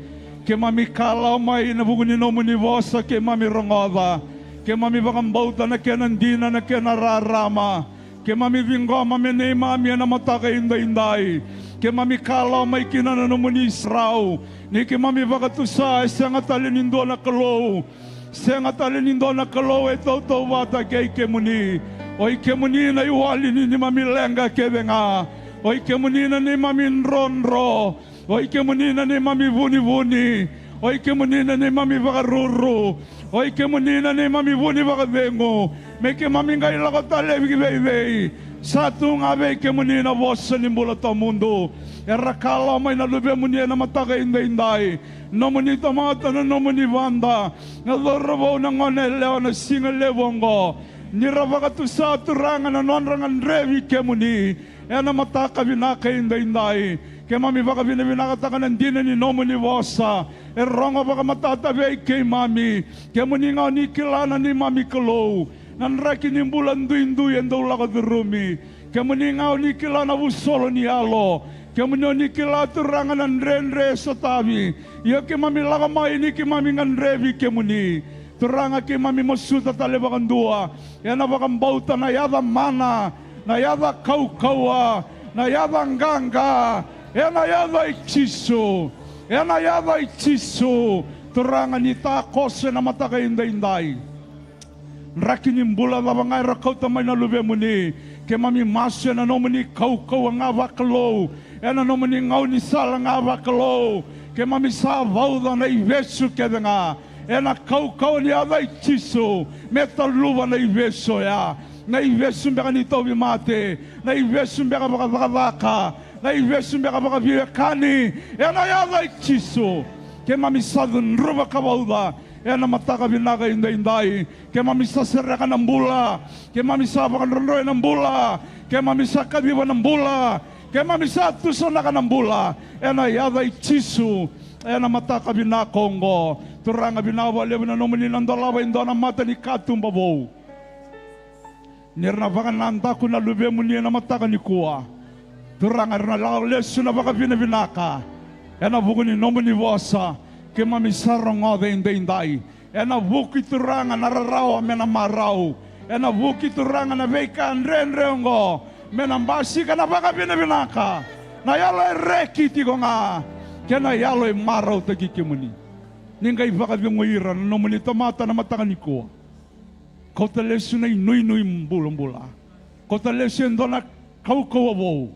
Keimami kalawa mai ena vuku ni nomuni vosa keimami rogoca. Keimami vakabauta na kena dina, na kena rarama. Keimami ciqoma me neimami ena mataka edaidai. Keimami kalawa mai kina na nomuni sarau. Ni keimami vakatusa e sega tale ni dua na Kalou. Sega tale ni dua na Kalou e tautauvata kei kemuni. O i kemuni na iwali ni neimami leqa kece ga. O i kemuni na neimami drodro. O i kemuni na neimami vunivuni. O i kemuni na neimami vakaruru. O i kemuni na neimami vuni vakacegu. Me keimami qai lako tale ki veivei? Sa tu ga vei kemuni na vosa ni bula tawamudu. Era kalawa mai na luvemuni ena mataka edaidai. Nomuni tamata, na nomuni vada, na cauravou, na gone yalewa, na siga levu oqo. Ni ra vakatusa Turaga na nodra gadrevi kemuni ena mataka vinaka edaidai. Keimami vakavinavinakataka na dina ni nomuni vosa. E rogo vakamatata vei keimami. Kemuni ga o ni kila na neimami Kalou. Na draki ni bula duidui e dau lako curumi. Kemuni ga o ni kila na vusolo ni yalo. Kemuni o ni kila Turaga na dredre e sotavi. Ia keimami lako mai ni keimami gadrevi kemuni. Turaga, keimami masuta tale vakadua ena vakabauta na yaca mana, na yaca kaukauwa, na yaca qaqa, ena yaca i Jisu. Ena yaca i Jisu. Turaga, ni takoso ena mataka edaidai. Draki ni bula cava ga era kauta mai na luvemuni, keimami masu ena nomuni kaukauwa ga vakalou, ena nomuni gaunisala ga vakalou. Keimami sa vauca na ivesu kece ga ena kaukauwa ni yaca i Jisu, me taluva na ivesu oya. Na ivesu beka ni tauvimate, na ivesu beka vakacakacaka, na ivesu beka vakaveiwekani, ena yaca i Jisu. Keimami sa cudruva ka vauca ena mataka vinaka edaidai. Keimami sa sereka na bula. Keimami sa vakadrodroi na bula. Keimami sa kaciva na bula. Keimami sa tusanaka na bula ena yaca i Jisu. Ena mataka vinaka oqo, Turaga, vinaka vakalevu na nomuni na dolava e dua na matanikatuba vou. Ni ra na vakanadaku na luvemuni ena mataka nikua. Turaga, era na lako lesu na vakavinavinaka ena vuku ni nomuni vosa keimami sa rogoca edaidai. Ena vuku i Turaga na rarawa me na marau. Ena vuku i Turaga na veika dredre oqo me na basika na vakavinavinaka, na yalo e reki tiko ga kei na yalo e marautaki kemuni. Ni qai vakacegui ira na nomuni tamata na mataka nikua. Kauta lesu na inuinui bulabula. Kauta lesu e dua na kaukauwa vou.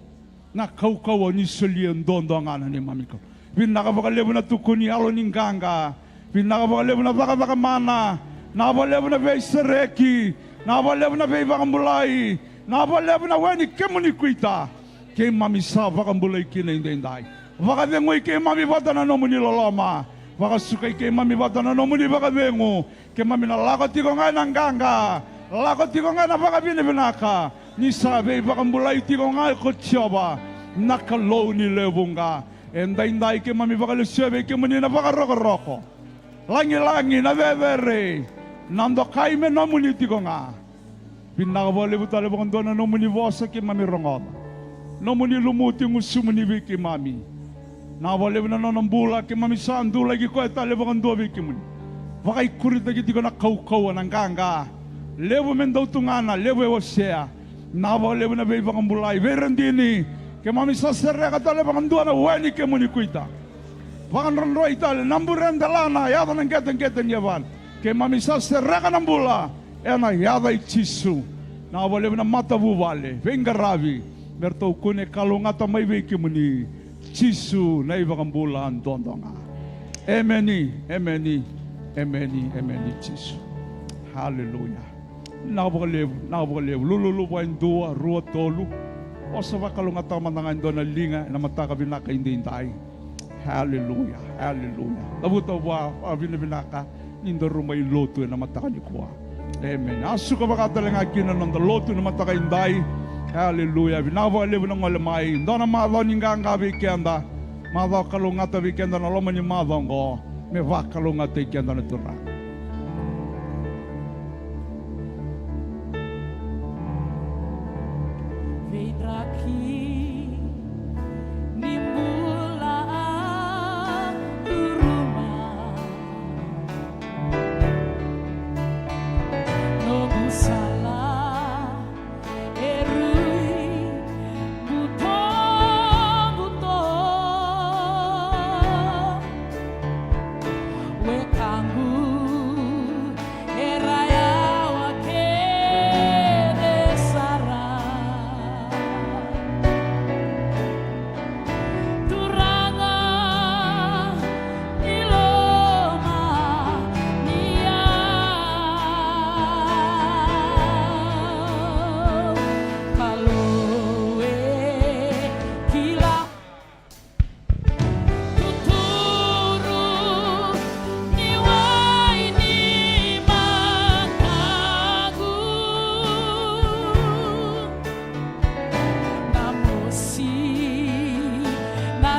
Na kaukauwa ni solia duadua ga na neimami Kalou. Vinaka vakalevu na tukuni yalo ni qaqa. Vinaka vakalevu na cakacaka mana. Vinaka vakalevu na veisereki. Vinaka vakalevu na veivakabulai. Vinaka vakalevu na we ni kemuni kuita. Keimami sa vakabulai kina edaidai. Vakacegui keimami vata na nomuni loloma. Vakasukai keimami vata na nomuni vakacegu. Keimami na lako tiko ga ena qaqa, lako tiko ga ena vakavinavinaka, ni sa veivakabulai tiko ga ko Jiova na Kalou ni lewe vuqa. Edaidai keimami vakalesuya vei kemuni na vakarokoroko, lagilagi, na cecere, na dokai me nomuni tiko ga. Vinaka vakalevu tale vakadua na nomuni vosa keimami rogoca. Nomuni lumuti gusumuni vei keimami. Vinaka vakalevu na nona bula keimami sa dulaki koya tale vakadua vei kemuni. Vakaikuritaki tiko na kaukauwa, na qaqa. Levu me dau tugana, levu e wasea. Vinaka vakalevu na veivakabulai, veiradini. Keimami sa sereka tale vakadua na we ni kemuni kuita. Vakadrodroi tale na bure e delana, yaco na qeteqete ni yavana. Keimami sa sereka na bula ena yaca i Jisu. Vinaka vakalevu na matavuvale, veiqaravi, me ratou kune kalougata mai vei kemuni. Jisu na iVakabula duadua ga. Emeni, emeni, emeni, emeni Jisu. Haleluya. Vinaka vakalevu, vinaka vakalevu. Lululu vua e dua, rua, tolu. Vosa vakalougatataka mada ga e dua na liga ena mataka vinaka edaidai. Haleluya, haleluya. Cavuta vua vakavinavinaka ni daru mai lotu ena mataka nikua. Emeni. A suka vaka tale ga kina na noda lotu ena mataka edai. Haleluya. Vinaka vakalevu na gole mai. Dua na macawa ni qaqa vei keda. Macawa kalougata vei keda na loma ni macawa oqo. Me vakalougatataki keda na Turaga. Veidraki ni bula a curuma. Noqu sala e rui butobuto. Wekaqu era yawa kece sara. Turaga ni lomani au. Kalou e kila. Tuturu ni wai ni mataqu. Na mosi na